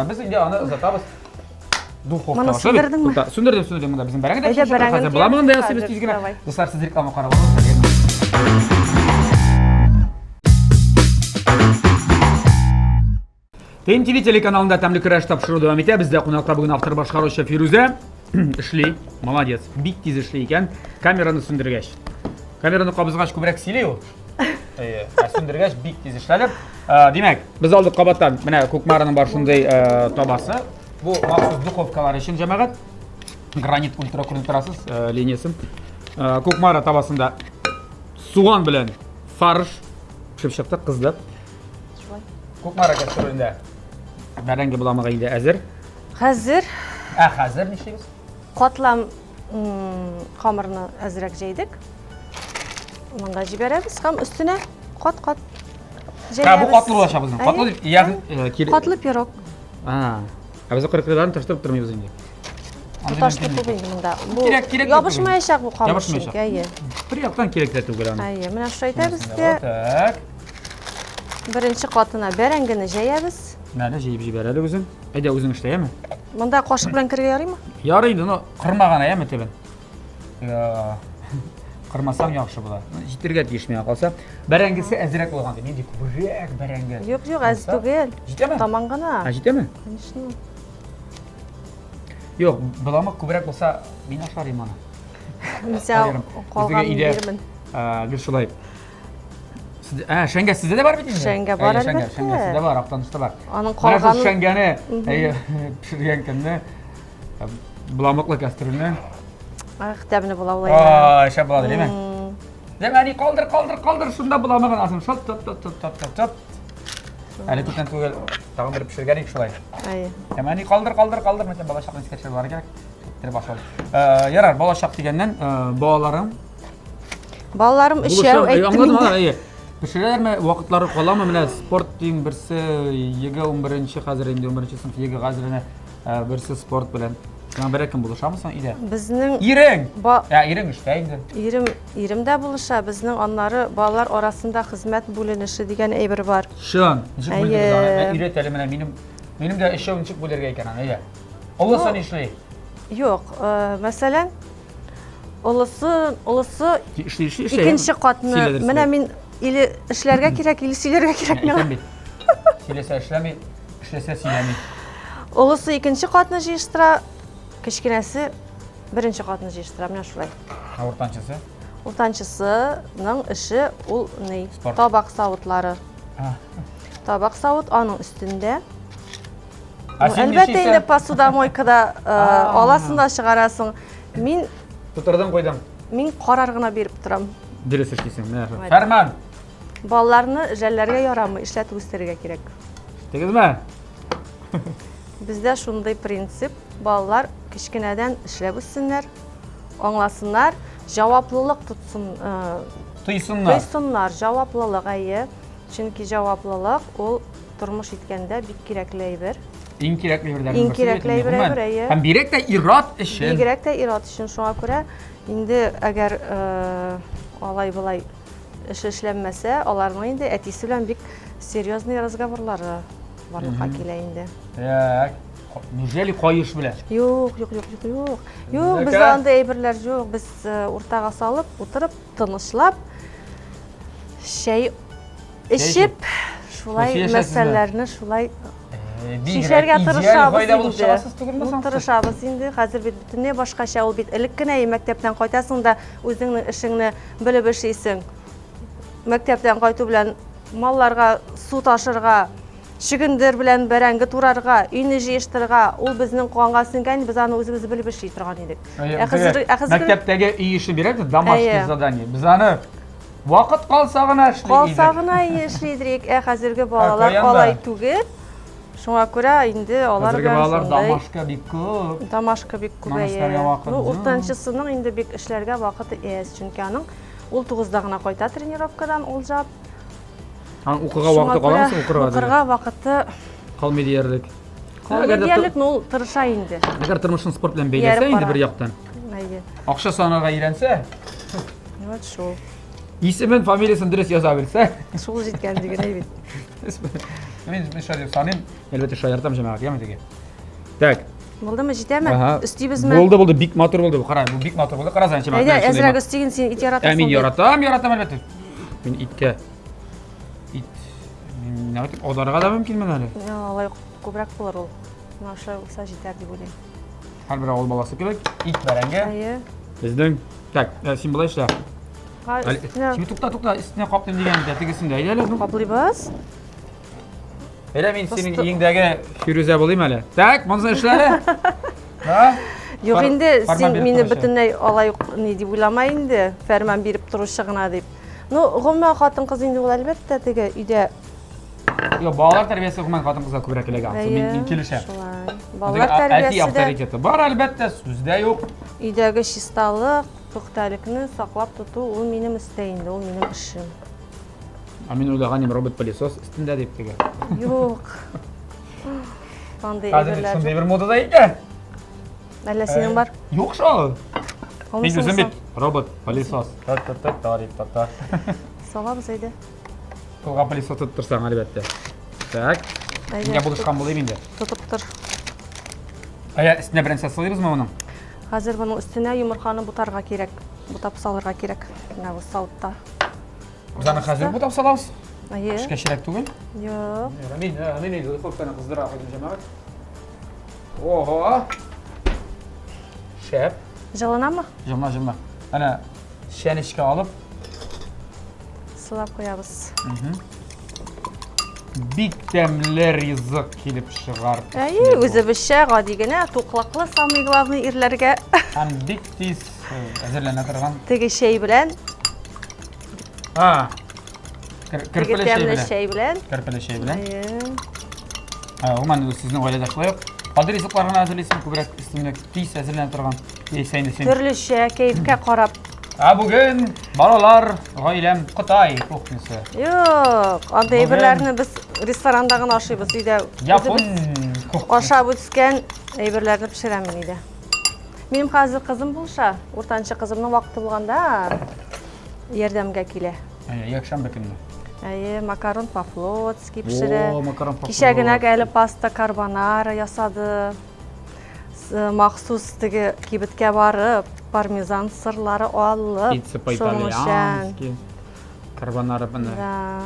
без инде аны озатабыз. Духовка. Моны сүндердеңме? Сүндердем, сүндердем. Монда безнең бәрәңге дә пешеп чыкты. Хәзер боламыгын да ясыйбыз тиз генә. Дуслар, сез реклама карап алыгыз. ТНТВ телеканалында тәмле көрәш тапшыру дәвам итә. Бездә кунакта бүген автор башкаручы Фирүзә эшли. Молодец. Бик тиз эшли икән. Камераны сүндергәч. Камераны кабызгач күбрәк сөйли ул. Әйе, ә сүндергәч бик тиз эшләде. Димәк, без алдык кабаттан. Менә Кукмараның бар шундый табасы. Бу махсус духовкалар өчен җәмәгать. Гранит ультра күренеп торасыз линиясен. Кукмара табасында суган белән фарш пешеп чыкты, кызды. Шулай. Кукмара кәстрүлендә бәрәңге боламыгы инде әзер. Хәзер. Ә хәзер нишлибез? Катлам камырны әзрәк җәйдек. Монда җибәрәбез һәм өстенә кат-кат җәябез. Ә бу катлы булачак безнең. Катлы дип, ягъни э, катлы пирог. А. Ә без кырыклыларын таштырып тормыйбыз инде. Тоташтырып түгел инде монда. Бу кирәк, кирәк ябышмаячак бу камыр. Ябышмаячак. Әйе. Бер яктан кирәк тә түгел аны. Әйе, менә шулай итәбез дә. Так. Беренче катына бәрәңгене җәябез. Менә җәеп җибәр әле үзең. Әйдә үзең эшлә, яме? Монда кашык белән керергә ярыймы? Ярый инде, но кырмаган, яме төбен. Кырмасаң яхшы була. Җитергә тиеш миңа калса. Бәрәңгесе әзрәк булган ди. Нинди күбрәк бәрәңге. Юк, юк, әз түгел. Җитәме? Таман гына. А җитәме? Конечно. Юк, боламык күбрәк булса, мин ашар идем аны. Мисал, калган бирмен. Гел шулай. Ә, шәңгә сездә дә бар бит инде? Шәңгә бар, әлбәттә. Шәңгә сездә бар, Актанышта бар. Аның калганын... Шәңгәне, әйе, пешергән көнне боламыклы кәстрүлне. Ах, тәмле була ул. Ай, шәп була, димме? Дәм, әни, калдыр, калдыр, калдыр, шунда боламыгын асын. Шот, тот, тот, тот, тот, тот, тот. Әле күптән түгел, тагын бер пешергән идек шулай. Әйе. Дәм, әни, калдыр, калдыр, калдыр, мәсәлән, балачакны искә төшереп кирәк. Иттереп ашау. Ярар, балачак дигәннән, балаларың Балаларым өчәү, әйттем инде. Әйе. Пешерәләрме, вакытлары каламы? Менә спорт дигән берсе ЕГЭ 11-нче хәзер инде 11 сыйныф ЕГЭ хәзер менә берсе спорт белән. Сиңа берәр кем булышамы соң өйдә? Безнең Ирең! Ба... Ә, ирең эштә инде. Ирем, ирем дә булыша. Безнең аннары балалар арасында хезмәт бүленеше дигән әйбер бар. Чын. Ничек бүлдегез аны? Ә, өйрәт әле менә минем минем дә өчәү ничек бүлергә икән аны, әйдә. Олысы нишли? Юк, мәсәлән, Олысы, олысы Эшли, эшли, эшли. икенче катны. Менә мин или эшләргә кирәк, или сөйләргә кирәк миңа. Әйтәм бит. Сөйләсә эшләми, эшләсә сөйләми. Олысы икенче катны җыештыра, кечкенәсе беренче катны җыештыра. Менә шулай. Ә уртанчысы? Уртанчысының эше ул ни? Спорт. Табак савытлары. Табак савыт аның өстендә. Ә син Әлбәттә инде посудомойкада э, аласың да чыгарасың. Мин Тутырдың куйдың. Мин карар гына биреп торам. Дөрес эшлисең, менә шул. Фәрман. Балаларны жәлләргә ярамый, эшләтеп үстерергә кирәк. Ишеттегезме? Бездә шундый принцип, балалар кечкенәдән эшләп үссеннәр, аңласыннар, җаваплылык тотсын, э, тойсыннар. Тойсыннар, җаваплылык, әйе. Чөнки җаваплылык ул тормыш иткәндә бик кирәкле әйбер. Иң кирәкле әйберләрнең Иң кирәкле әйбер, әйбер, әйе. Һәм бигрәк тә ир-ат өчен. Бигрәк тә ир-ат өчен. Шуңа күрә инде әгәр э, алай-болай эш эшләнмәсә, аларның инде әтисе белән бик серьезный разговорлары барлыкка килә инде. Так. Неужели каеш белән? Юк, юк, юк, юк, юк. Юк, бездә андый әйберләр юк. Без э, уртага салып, утырып, тынычлап, чәй эчеп, шулай мәсьәләләрне шулай э, чишәргә тырышабыз инде. Ну, тырышабыз инде. Хәзер бит бөтенләй башкача, ул бит элек кенә мәктәптән кайтасың да үзеңнең эшеңне белеп эшлисең. Мәктәптән кайту белән малларга су ташырга, чөгендер белән бәрәңге турарга, өйне җыештырырга, ул безнең канга сеңгән, без аны үзебез белеп эшли торган идек. Ә хәзер, ә хәзер мәктәптәге өй эше бирә домашний задание. Без аны вакыт калса гына эшли идек. Калса гына эшли идек. Ә хәзерге балалар алай түгел. Шуңа күрә инде алар Хәзерге белән балалар шундый домашка бик күп. Домашка бик Моны эшләргә күбәя. вакыт Ну, юк. уртанчысының инде бик эшләргә вакыты әз, чөнки аның ул 9-да гына кайта тренировкадан ул жап. Аның укырга Шуңа вакыты күрә каламы соң укырга? Укырга вакыты Калмый диярлек. калмый Әгәр дә диярлек, но ул тырыша инде. Әгәр тормышын спорт белән Ияреп бәйләсә инде бара. бер яктан. Әйе. Акча санарга өйрәнсә, Вот шул. исемен, фамилиясен дөрес яза белсә. Шул җиткән диген әй бит. Мин мин шулай дип саныйм. Әлбәттә, шаяртам җәмәгать, яме теге. Так. Булдымы, җитәме? Ага. Өстибезме? Булды, булды, бик матур булды бу. Кара, бу бик матур булды. Кара син җәмәгать. Әйдә, әзрәк өстиген син ит яратасың. Ә мин бит. яратам, яратам әлбәттә. Мин иткә ит мин нәгать аударырга да мөмкинмен әле. Йо, Алай күбрәк булыр ул. Менә шулай булса җитәр дип уйлыйм. Һәрбер авыл баласы кебек ит бәрәңге. Әйе. Безнең Так, э, син болай эшлә. Га, Әле- өстенә Син тукта, тукта, өстенә каплыйм дигән бит, тегесен дә. Әйдә әле. ну. каплыйбыз. Әйдә мин синең Просто- өеңдәге Фирүзә булыйм әле. Так, монысын эшлә әле. Ха? Юк Фар- инде фарман син биреп мине торучы. бөтенләй алай ук ни дип уйлама инде, фәрман биреп торучы гына дип. Ну, гомумән хатын-кыз инде ул әлбәттә теге өйдә Юк, балалар тәрбиясе гомумән хатын-кызга күбрәк эләгә. Ансы Мин, мин килешәм. Шулай. Теге Балалар әти тәрбиясе дә авторитеты бар, әлбәттә, сүз дә юк. өйдәге чисталык, пөхтәлекне саклап тоту ул минем өстә инде, ул минем эшем. Ә мин уйлаган идем, робот-пылесос өстендә дип теге. Юк. Андый Хәзер бит әйберләр шундый юк. бер модада икән. Әллә синең бар? Юк шул. Мин Алмыйсың үзем соң? бит робот-пылесос. Та-та-та-та-та. Салабыз әйдә. Кулга пылесос тотып торсаң, әлбәттә. Так. Әйдә, Миңа булышкан булыйм инде. Тотып тор. Ая, өстенә бернәрсә сылыйбызмы моның? Хәзер моның өстенә йомырканы бутарга кирәк. Бутап салырга кирәк. Менә бу савытта. Без аны хәзер бутап салабыз. Әйе. Пешкәчрәк түгел. Юк. Мин, мин инде духовканы кыздыра куйдым җәмәгать. Ого! Шәп. Җылынамы? Җылына, җылына. Әнә чәнечкә алып, Сылап куябыз. Бик тәмле ризык килеп чыгар. Әйе, үзебезчә гади генә, туклыклы, самый главный ирләргә. Һәм бик тиз э, әзерләнә торган. Теге чәй белән. А. Керпеле чәй белән. чәй белән. Керпеле чәй белән. Әйе. Гомумән, сезнең гаиләдә шулай ук гади ризыклар гына әзерлисең, күбрәк өстенлек тиз әзерләнә торган. Яисә инде син. Төрлечә, кәефкә карап. Ә бүген балалар, гаиләм Кытай кухнясы. Юк, андый әйберләрне без ресторанда гына ашыйбыз, өйдә. Япон кухнясы. Ашап үскән әйберләрне пешерәм мин өйдә. Минем хәзер кызым булыша, уртанчы кызымның вакыты булганда ярдәмгә килә. Әйе, якшәмбе көнне. Әйе, макарон по-флотски пешерә. О, макарон по-флотски. Кичә генә әле паста карбонара ясады. Махсус теге кибеткә барып, пармезан сырлары алып, Пицца по-итальянски, карбонара менә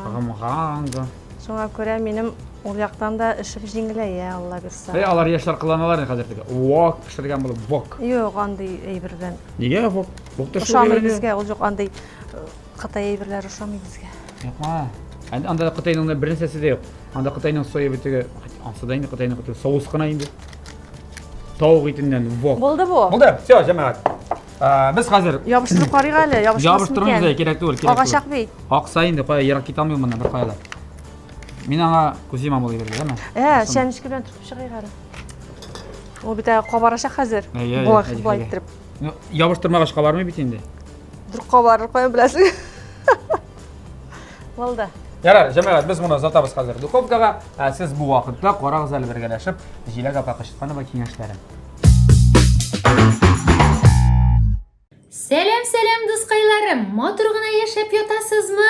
гамганга. Шуңа күрә минем ул яктан да эшем җиңеләя, Алла бирса. Әй, алар яшьләр кыланалар инде хәзер теге. Вок пешергән булып, вок. Юк, андый әйбер белән. Нигә вок? Вок та шул Ошамый безгә, ул юк, андый э, Кытай әйберләре ошамый безгә. Юкмы? Анда Кытайның бер нәрсәсе дә юк. Анда Кытайның соя битеге, ансы да инде Кытайның битеге соус кына инде. Тавык итеннән вок. Булды бу. Булды. Все, җәмәгать. Без хәзер ябыштырып карыйк әле, ябышмас Ябыштырмыйбыз әле, кирәк түгел, кирәк Агачак бит. Акса инде, кая ерак китә алмыйм моннан бер кая да. Мин аңа күз йомам ул әйбергә, әме? Ә, чәнечке белән төртеп чыгыйк әле. Ул бит әле кабарачак хәзер. Болай болай иттереп. Ну, ябыштырмагач кабармый бит инде. Дөрк кабарыр, каян беләсең? Булды. Ярар, җәмәгать, без моны озатабыз хәзер духовкага. Ә сез бу вакытта карагыз әле бергәләшеп Җиләк апа Кычытканова киңәшләрен. Сәлам, сәлам, дускайларым! Матур гына яшәп ятасызмы?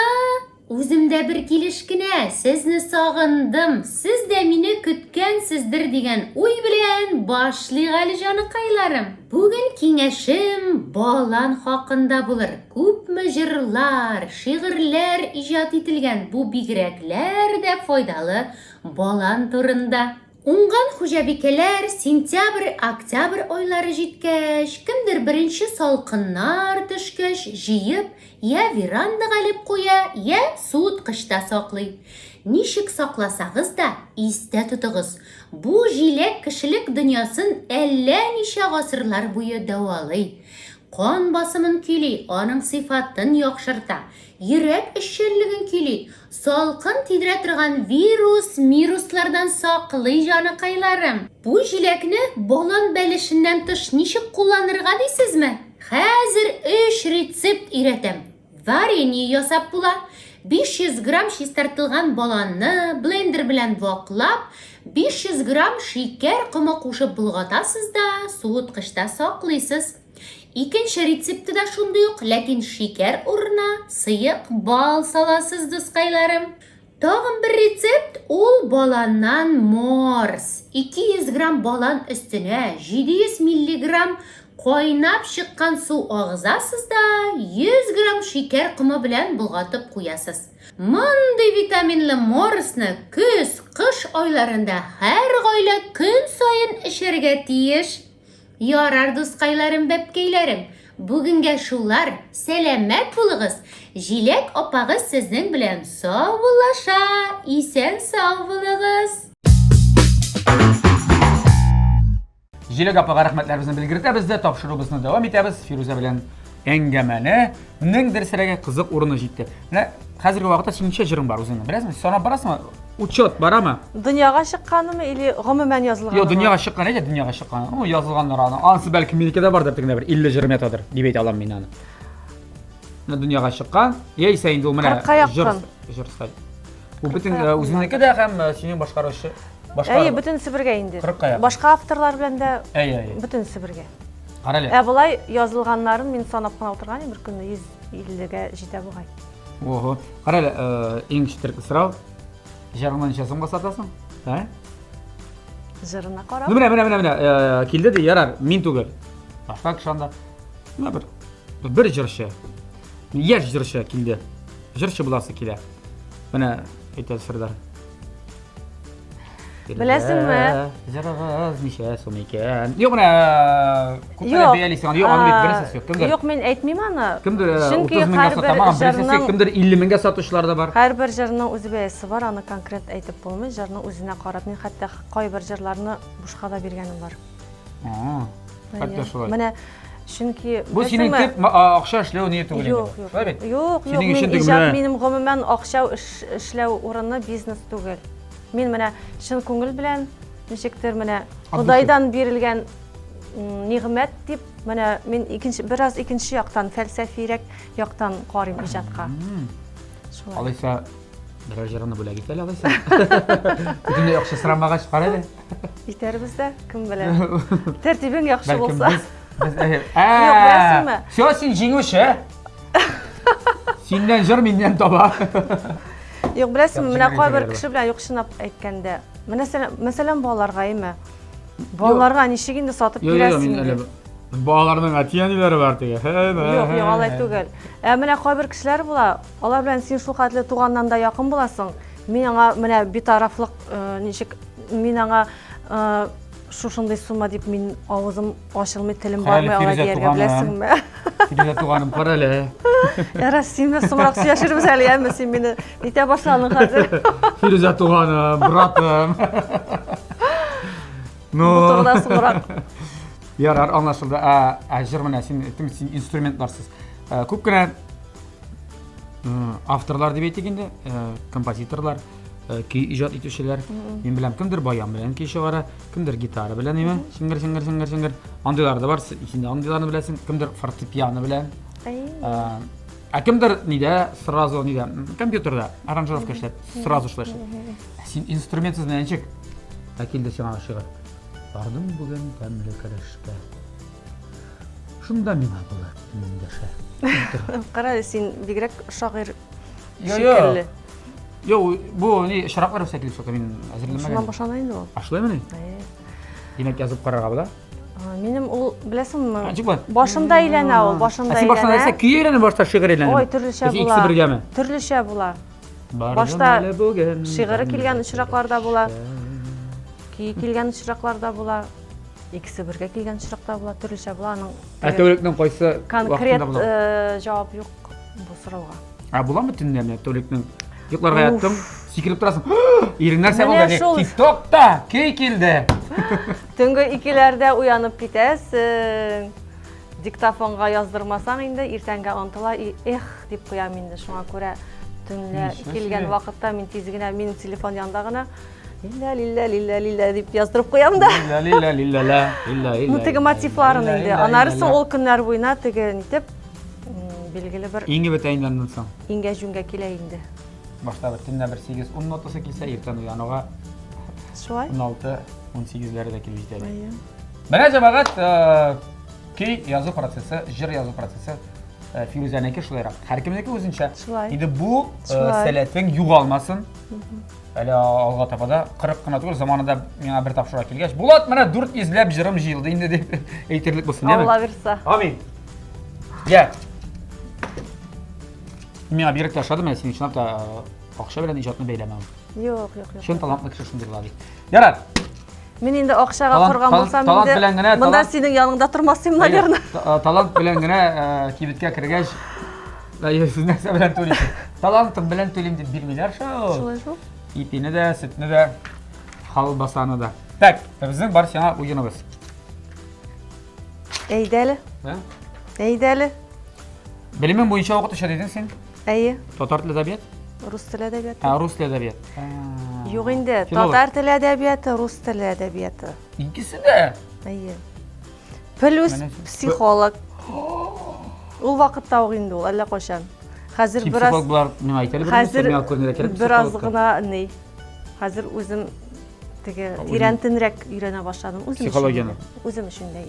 Үзем дә бер килеш кенә сезне сагындым, сез дә мине көткәнсездер дигән уй белән башлыйк әле, җаныкайларым. Бүген киңәшем балан хакында булыр. Күпме җырлар, шигырьләр иҗат ителгән бу бигрәкләр дә файдалы балан турында. Уңган хуҗабикәләр сентябрь-октябрь айлары җиткәч, кемдер беренче салкыннар төшкәч, җыеп, йә верандага элеп куя, йә суыткычта саклый. Ничек сакласагыз да, истә тотыгыз, бу җиләк кешелек дөньясын әллә ничә гасырлар буе дәвалый. Кан басымын көйли, аның сыйфатын яхшырта, йөрәк эшчәнлеген көйли, салкын тидерә торган вирус-мируслардан саклый, җаныкайларым. Бу җиләкне балан бәлешеннән тыш ничек кулланырга дисезме? Хәзер өч рецепт өйрәтәм. Варенье ясап була. 500 грамм чистартылган баланны блендер белән ваклап, 500 грамм шикәр комы кушып болгатасыз да, суыткычта саклыйсыз. Икенче рецепты да шундый ук, ләкин шикәр урынына сыек бал саласыз, дускайларым. Тагын бер рецепт, ул баланнан морс. 200 грамм балан өстенә 700 миллиграмм кайнап чыккан су агызасыз да, 100 грамм шикәр комы белән болгатып куясыз. Мондый витаминлы морсны көз, кыш айларында һәр гаилә көн саен эчәргә тиеш. Ярар, дускайларым, бәбкәйләрем, бүгенгә шулар, сәламәт булыгыз, Җиләк апагыз сезнең белән саубуллаша, исән-сау булыгыз. Җиләк апага рәхмәтләребезне белгертәбез дә, тапшыруыбызны дәвам итәбез. Фирүзә белән әңгәмәне нең дөресрәге кызык урыны җитте. Менә хәзерге вакытта синең ничә җырың бар үзеңнең? Беләсеңме? Санап барасыңмы? Учет барамы? Дөньяга чыкканымы или гомумән язылганымы? Юк, дөньяга чыккан, әйдә, дөньяга чыккан. Ну, язылганнар аны. Анысы бәлки минеке дә бардыр, тегендә бер 50 җырым ятадыр, дип әйтә алам мин аны. Менә дөньяга чыккан, яисә инде ул менә җыр җыр сталь. Бу бөтен э, үзеңнеке дә һәм э, синең башкаручы башкару. Әйе, бөтенесе бергә инде. Башка авторлар белән дә Әйе, әйе. Бөтенесе бергә. Кара әле. Ә болай язылганнарын мин санап кына утырган идем, бер көнне 150-гә җитә бугай. Ого. Кара әле, э, иң четерекле сорау. Җырыңны ничә сумга сатасың? Ә? Җырына карап. Ну, менә, менә, менә, менә, э, килде ди, ярар, мин түгел. Башка кеше анда. Менә бер бер җырчы. Яшь җырчы килде. Җырчы буласы килә. Менә әйтә Сәрдар. Беләсеңме? Җырыгыз ничә сум икән? Юк, менә күпме бәялисең аны? Юк, аны бит беренчесе юк. Кемдер? Юк, мин әйтмим аны. Кемдер 30 меңгә сата, мага беренчесе, кемдер 50 меңгә сатучылар да бар. Һәрбер җырның үз бәясе бар, аны конкрет әйтеп булмый. Җырның үзенә карап, мин хәтта кайбер җырларны бушка да биргәнем бар. Хәтта шулай. Менә чөнки Бу синең төп акча эшләү ние түгел инде. Юк, юк. Шулай бит? Юк, юк, мин иҗат минем гомумән акча эшләү урыны бизнес түгел. Мин менә чын күңел белән ничектер менә Ходайдан бирелгән нигъмәт дип, менә мин икенче бераз икенче яктан, фәлсәфирәк яктан карыйм иҗатка. Шулай. Алайса берәр җырыңны бүләк ит әле алайса. Бөтенләй акча сорамагач, кара әле. Итәрбез дә, кем белә. Тәртибең яхшы булса. Без, без, Юк, беләсеңме? Все, син җиңүче. Синнән җыр, миннән таба. Юк, беләсеңме, менә кайбер кеше белән юк чынлап әйткәндә. Менә мәсәлән, балаларга име? Балаларга ничек инде сатып бирәсең? Юк, юк, Балаларның әти-әниләре бар теге. Юк, юк, алай түгел. Ә менә кайбер кешеләр була, алар белән син шул хәтле туганнан да якын буласың. Мин аңа менә битарафлык э, ничек мин аңа э, шушындый сумма дип мин авызым ачылмый, телем бармый алай дияргә беләсеңме? Фирүзә туганым, кара әле. Ярар, син белән соңрак сөйләшербез әле, яме, син мине нитә башладың хәзер. Фирүзә туганым, братым. Ну. Бу турыда соңрак. Ярар, аңлашылды. Ә, ә җыр менә син әйттең, син инструментларсыз. Ә, күп кенә авторлар дип әйтик инде, композиторлар, көй иҗат итүчеләр. Мин беләм, кемдер баян белән көй чыгара, кемдер гитара белән, әйме? Шиңгер, шиңгер, шиңгер, шиңгер. Андыйлар да бар, син дә андыйларны беләсең. Кемдер фортепиано белән. Ә кемдер нидә, сразу нидә, компьютерда аранжировка эшләп, сразу шулай эшли. Син инструментсыз менә ничек? Ә килде сиңа шигырь. Бардым бүген тәмле көрәшкә. Шунда миңа була эндәшә. Кара, син бигрәк шагыйрь шикелле. Юк, бу ни очраклы рәвештә килеп чыкты, мин әзерләнмәгән. Шуннан башлана инде ул. А шулаймыни? Димәк, язып карарга була. Минем ул, беләсеңме? Башымда әйләнә ул, башымда әйләнә. Ә син башта нәрсә, көй әйләнә, башта шигырь әйләнә? Ой, төрлечә була. Икесе бергәме? Төрлечә була. Башта шигыре килгән очракларда була. Көе килгән очракларда була. Икесе бергә килгән очракта була, төрлечә була аның. Ә тәүлекнең кайсы конкрет э, җавап юк бу сорауга. Ә буламы төнлә менә тәүлекнең йокларга яттың, сикереп торасың. Ирең нәрсә булды? ТикТокта көй килде. Төнге икеләрдә уянып китәсең. Диктофонга яздырмасаң инде, иртәнгә онытыла, и эх дип куям инде. Шуңа күрә төнлә килгән вакытта мин тиз генә, минем телефон янда гына, лиллә, лиллә, лиллә, лиллә дип яздырып куям да. Лиллә, лиллә, лиллә, лә, лиллә, лиллә. Ну, теге мотивларын инде. Аннары соң ул көннәр буена теге нитеп, билгеле бер Иңе бетә инде аннан соң. Иңгә җүнгә килә инде. Башта бер төнлә бер 8-10 нотасы килсә, иртән уянуга Шулай. 16-18-ләре дә килеп җитә. Әйе. Менә җәмәгать, э, көй язу процессы, җыр язу процессы э, Фирүзәнеке шулайрак. Һәркемнеке үзенчә. Шулай. Инде бу э, сәләтең югалмасын. Әле алга таба да 40 кына түгел, заманында миңа бер тапшыруга килгәч, Булат, менә 400 ләп җырым җыелды инде дип әйтерлек булсын, яме? Алла бирса. Амин. Я. Миңа бигрәк тә ошады, менә синең чынлап та э, акча белән иҗатны бәйләмәвең. Юк, юк, юк. Чын талантлы кеше шундый була бит. Ярар. Мин инде акчага корган булсам талант белән генә, монда синең яныңда тормас идем, наверное. Э, талант белән генә э, кибеткә кергәч, сез нәрсә белән түлисез? Талантым белән түлим дип бирмиләр шул. Шулай шул. Ипине дә, сөтне дә, халбасаны да. Так, безнең бар сиңа уеныбыз. Әйдә әле. Әйдә әле. Белемең буенча укытучы дидең син? Әйе. Татар теле әдәбият? Рус теле әдәбияты. Ә, рус теле әдәбият. Юк инде, татар теле әдәбияты, рус теле әдәбияты. Икесе дә? Әйе. Плюс психолог. Ул вакытта ук инде ул, әллә кайчан. Хәзер бераз Психолог булар миңа әйтә әле, хәзер миңа күренергә кирәк. Бераз гына ни. Хәзер үзем теге тирәнтенрәк өйрәнә башладым. Үзем психологияне. Үзем өчен дә.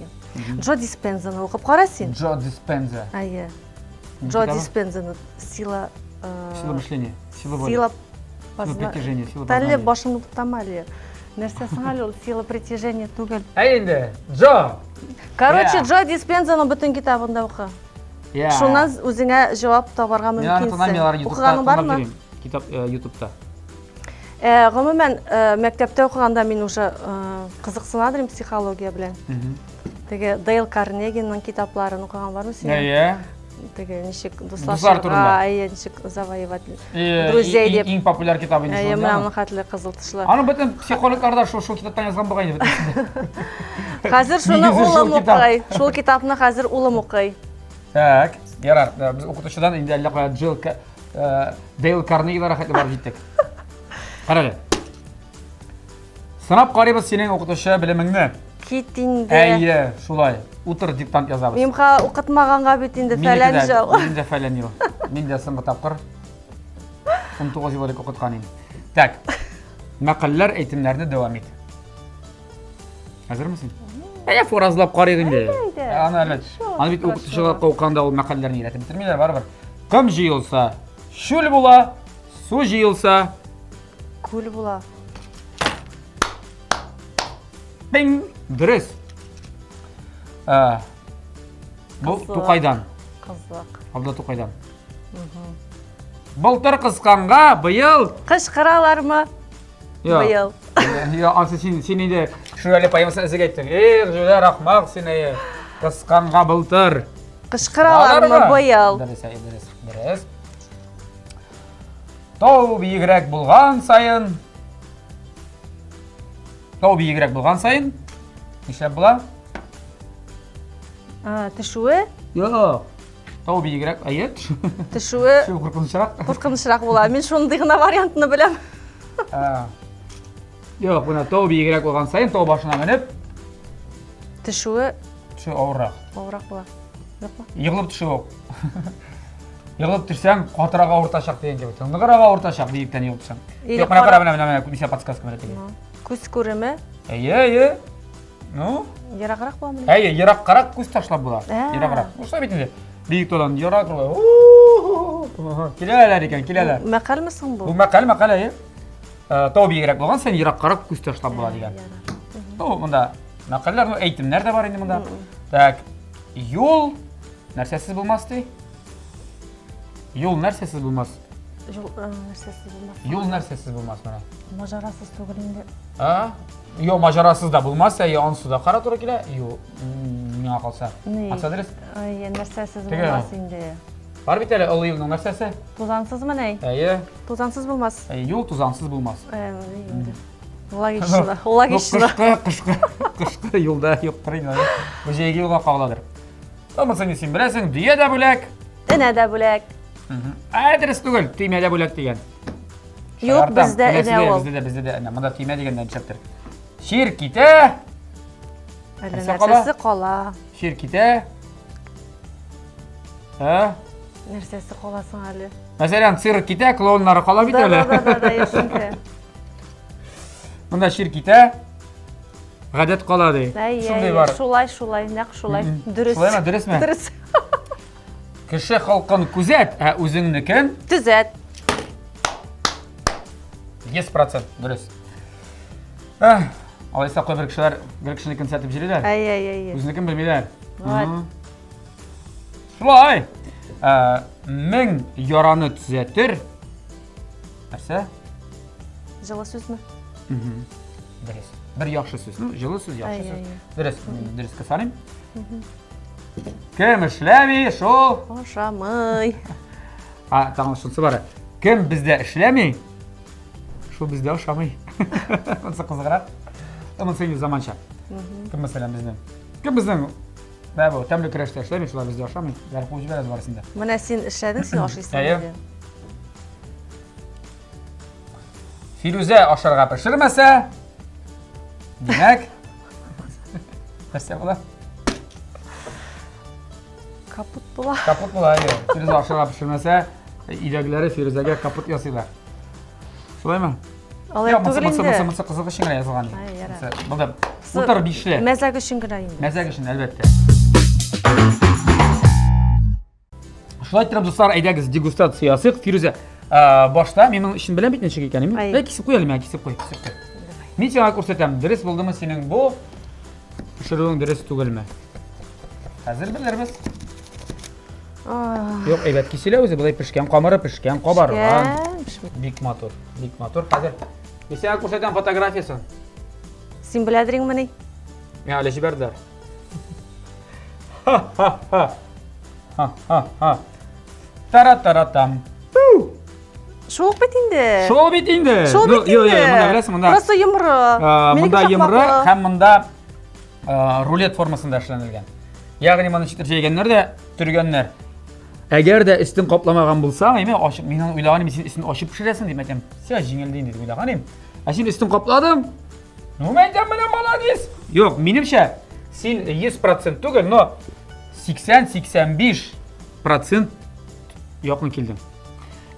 Джо Диспензаны укып кара син. Джо Диспенза. Әйе. Джо Диспензаны сила сила мышления, сила воли. Сила позна... притяжения, сила познания. Әле башыңны тотам әле. Нәрсә соң әле ул сила притяжения түгел. Әй инде, Джо. Короче, Джо Диспензаның бөтен китабын да укы. Шуннан үзеңә җавап табарга мөмкинсең. Укыганың бармы? Китап YouTube'та. Э, гомумән, э, мәктәптә укыганда мин уже э, кызыксына идем психология белән. Теге Дейл Карнегиның китапларын укыган бармы синең? Әйе. Теге ничек дуслашырга, әйе, ничек завоевать друзей дип. Иң популяр китап инде. Әйе, менә моның хәтле кызыл тышлы. Аны бөтен психологлар да шул шул китаптан язган бугай инде бөтенесе. Хәзер шуны улым укый. Шул китапны хәзер улым укый. Так, ярар, без укытучыдан инде әллә кая Джилл Дейл Карнегиларга хәтле барып җиттек. Кара әле. Сынап карыйбыз синең укытучы белемеңне. Кит инде. Әйе, шулай. Утыр диктант язабыз. Мин укытмаганга бит инде фәлән ел. Мин дә фәлән ел. Мин дә соңгы тапкыр 19 ел элек укыткан идем. Так. Мәкальләр, әйтемнәрне дәвам ит. Әзерме син? Әйе, фаразлап карыйк инде. Аны әле. Аны бит укытучылар укыганда ул мәкальләрне өйрәтеп бетермиләр барыбер. Ком җыелса, чүл була, су җыелса, күл була. Пиң! Дөрес. Ә, бу Тукайдан. Кызык. Абда Тукайдан. Былтыр кысканга, быел кычкыралармы? Быел. Я, ансы син, син инде Шүрәле поэмасын әзер әйттең. Эх, җүләр ахмак син, әйе. Кысканга былтыр. Кычкыралармы быел? Дөрес, әйе, дөрес, дөрес. Тау биегрәк булган саен, тау биегрәк булган саен, нишләп була? Төшүе? Юк. Тау биегрәк, әйе. Төшүе Төшүе куркынычрак. Куркынычрак була. Мин шундый гына вариантны беләм. Юк, менә тау биегрәк булган саен, тау башына менеп, төшүе төшү авыррак. Авыррак була. Юкмы? Егылып төшү. Егылып төшсәң, катырак авыртачак дигән кебек. Ныграк авыртачак биектән егылып төшсәң. Юк, менә кара, менә, менә, менә, ничә подсказка менә теге. Күз күреме? Әйе, әйе. Ну? Ераграк буламы? Әйе, ераккарак күз ташлап була. Ераграк. Ну, шулай бит инде. Биек таудан ерак була. Киләләр икән, киләләр. Мәкальме соң бу? Бу мәкаль, мәкаль, әйе. Э, тау биегрәк булган саен ераккарак күз ташлап була дигән. Ну, монда мәкальләр, ну, әйтемнәр дә бар инде монда. Так, юл нәрсәсез булмас ди? Юл нәрсәсез булмас? Юл э, нәрсәсез булмас. Юл нәрсәсез булмас менә. Маҗарасыз түгел инде. А? Йо, маҗарасыз да булмас, әйе, ансы да кара туры килә. Йо, миңа калса. Ансы дөрес? Әйе, нәрсәсез булмас инде. Бар бит әле олы юлның нәрсәсе? Тузансызмы ни? Әйе. Тузансыз булмас. Әйе, юл тузансыз булмас. Инде. Логично, логично. Кышкы, кышкы, кышкы юлда юктыр инде. Бу җәйге юлга кагыладыр. Томасы не син беләсең, дөя дә бүләк. Энә дә бүләк. Ә, дөрес түгел, төймә дә бүләк дигән. Юк, бездә энә ул. Бездә дә, бездә дә энә. Монда төймә дигәннән нишләптер. Чир китә. Әллә нәрсәсе кала. Чир китә. Ә? Нәрсәсе кала соң әле? Мәсәлән, цирк китә, клоуннары кала бит әле. Да, да, да, да, яшенке. Монда чир китә. Гадәт кала ди. Шундый бар. Шулай, шулай, нәкъ шулай. Дөрес. Шулаймы, дөресме? Дөрес. Кеше халкын күзәт, ә үзеңнекен төзәт. 100% дөрес. Эх, алайса кайбер кешеләр бер кешенекен сатып йөриләр. Әй, әй, әй. Үзенекен белмиләр. Шулай. Ә, мең яраны төзәтер. Нәрсә? Җылы сүзме? Дөрес. Бер яхшы сүз. Ну, җылы сүз, яхшы сүз. Дөрес, дөрескә саныйм. Кем эшләми, шул ашамый. А, тагын шунысы бар. Кем бездә эшләми, шул бездә ашамый. Монысы кызыграк. Монысы инде заманча. Кем мәсәлән безнең? Кем безнең Менә бу тәмле көрәштә эшләми, шулар бездә ашамый. Бәреп куып җибәрәбез барысын да. Менә син эшләдең, син ашыйсың. Әйе. Фирүзә ашарга пешермәсә, димәк, нәрсә була? Капут була. Капут була, әйе. Фирүзә ашарга пешермәсә, өйдәгеләре Фирүзәгә капут ясыйлар. Шулаймы? Алай түгел инде. Монысы, монысы кызык өчен генә язылган. Булды. Утыр бишле. Мәзәк өчен генә инде. Мәзәк өчен, әлбәттә. Шулай итеп, дуслар, әйдәгез дегустация ясыйк. Фирүзә, башта мин моның эчен беләм бит ничек икәнен. Әй, кисеп куй әле миңа, кисеп куй, кисеп куй. Мин сиңа күрсәтәм, дөрес булдымы синең бу пешерүең дөрес түгелме? Хәзер белербез. Юк, әйбәт киселә үзе, болай пешкән камыры пешкән, кабарган. Бик матур, бик матур. Хәзер мин сиңа күрсәтәм фотографиясен. Син беләдериңмени? Миңа әле җибәрделәр. Ха-ха-ха. Ха-ха-ха. Тара-тара-там. Шул бит инде. Шул бит инде. Шул бит инде. Юк, юк, монда беләсең, монда. Просто йомры. Монда йомры һәм монда рулет формасында эшләнелгән. Ягъни моны читер җәйгәннәр дә төргәннәр. Әгәр дә өстен капламаган булсаң, әйме, ачып, мин аны уйлаган идем, син өстен ачып пешерәсең дип әйтәм. Сиңа җиңелде инде дип уйлаган идем. Ә син өстен капладың. Ну, мен әйтәм, менә молодец. Юк, минемчә, син 100% түгел, но 80-85% якын килдең.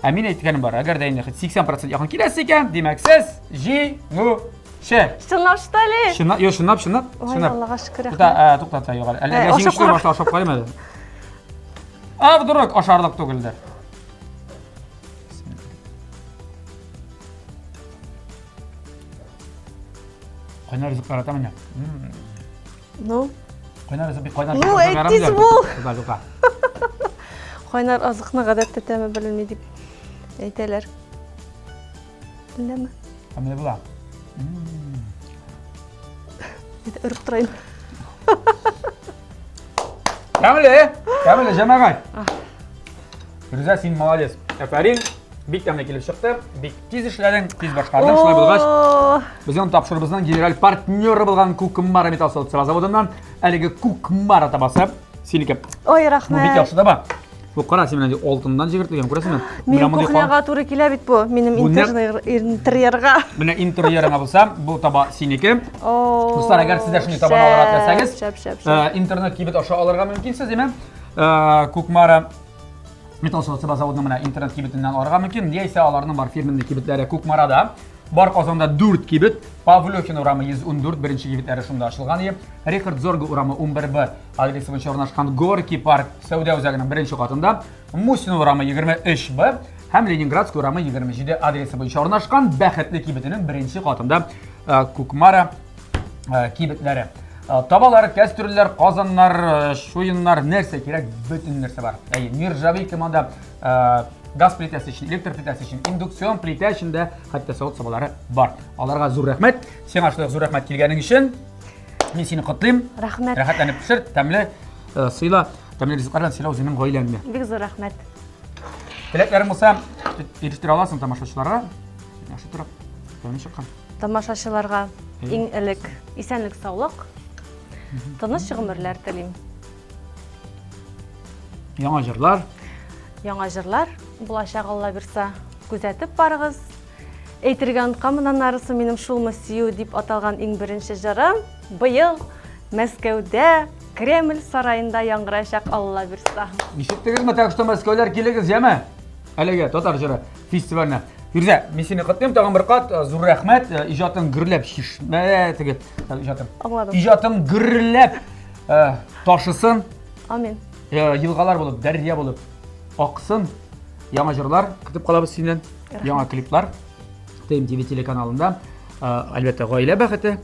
Ә мин әйткәнем бар, әгәр дә инде 80% якын киләсез икән, димәк сез җиңүче. Чынлап что ли? Чынлап, юк, чынлап, чынлап, Ой, чынлап. Аллага шөкер. Тукта, ә, тукта, тукта, юк әле. Әле Ә, җиңүче ашап кара. башта ашап карыйм әле. А вдруг ашарлык түгелдер. Кайнар ризык яратам инде. Ну? Кайнар ризык бик кайнар. Ну, әйт тиз бул. Тукта, тукта. Кайнар азыкны гадәттә тәме беленми дип әйтәләр. Беләме? Тәмле була. Өреп торайын. Тәмле, тәмле, җәмәгать. Фирүзә, син молодец. Афәрин. Бик тәмле килеп чыкты. Бик тиз эшләдең, тиз башкардың. Шулай булгач, безнең тапшыруыбызның генераль партнеры булган Кукмара металл савыт-саба заводыннан әлеге Кукмара табасы синеке. Ой, рәхмәт. Бу бик яхшы таба. Бу кара син менә алтыннан җегертлегән, күрәсеңме? Минем кухняга туры килә бит бу, минем интерьерга. Менә интерьерыңа булса, бу таба синеке. Дуслар, әгәр сез дә шундый табаны алырга теләсәгез, интернет кибет аша алырга мөмкинсез, димәк. Кукмара Металл савыт-саба заводының менә интернет кибетеннән алырга мөмкин. Яисә аларның бар фирменный кибетләре Кукмарада. Бар Казанда 4 кибет. Павлюхин урамы 114, беренче кибетләре шунда ачылган иде. Рихард Зорга урамы 11Б адресы буенча урнашкан Горький парк сәүдә үзәгенең беренче катында. Мусин урамы 23Б һәм Ленинградский урамы 27 адресы буенча урнашкан Бәхетле кибетенең беренче катында э, Кукмара э, кибетләре. Э, табалар, кәстрүлләр, казаннар, э, чуеннар, нәрсә кирәк, бөтен нәрсә бар. Әйе, нержавейка монда э, газ плитәсе өчен, электр плитәсе өчен, индукцион плитә өчен дә хәтта савыт-сабалары бар. Аларга зур рәхмәт. Сиңа шулай зур рәхмәт килгәнең өчен. Мин сине котлыйм. Рәхмәт. Рәхәтләнеп пешер, тәмле сыйла, тәмле ризыклар белән сыйла үзеңнең гаиләңне. Бик зур рәхмәт. Теләкләрең булса, ирештерә аласың тамашачыларга. Яхшы торып, тәмле чыккан. Тамашачыларга иң элек исәнлек-саулык, тыныч гомерләр телим. Яңа җырлар. Яңа җырлар булачак, Алла бирса. Күзәтеп барыгыз. Әйтергә онытканмын, аннарысы минем Шулмы сөю дип аталган иң беренче җырым быел Мәскәүдә Кремль сараенда яңгырачак, Алла бирса. Ишеттегезме, так что мәскәүләр килегез, яме? Әлеге татар җыры фестиваленә. Фирүзә, мин сине котлыйм тагын бер кат, э, зур рәхмәт, э, иҗатың гөрләп чишмә теге э, иҗатың. Аңладым. Иҗатың гөрләп ташысын. Амин. Елгалар булып, дәрья булып аксын. Яңа җырлар көтеп калабыз синнән. Яңа клиплар. ТМТВ телеканалында. Әлбәттә, гаилә бәхете.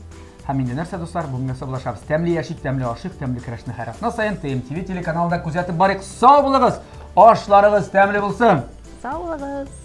Һәм инде нәрсә, дуслар, бүгенгә саубуллашабыз. Тәмле яшик, тәмле ашыйк, тәмле көрәшне һәр атна саен ТМТВ телеканалында күзәтеп барыйк. Сау булыгыз! Ашларыгыз тәмле булсын! Сау булыгыз!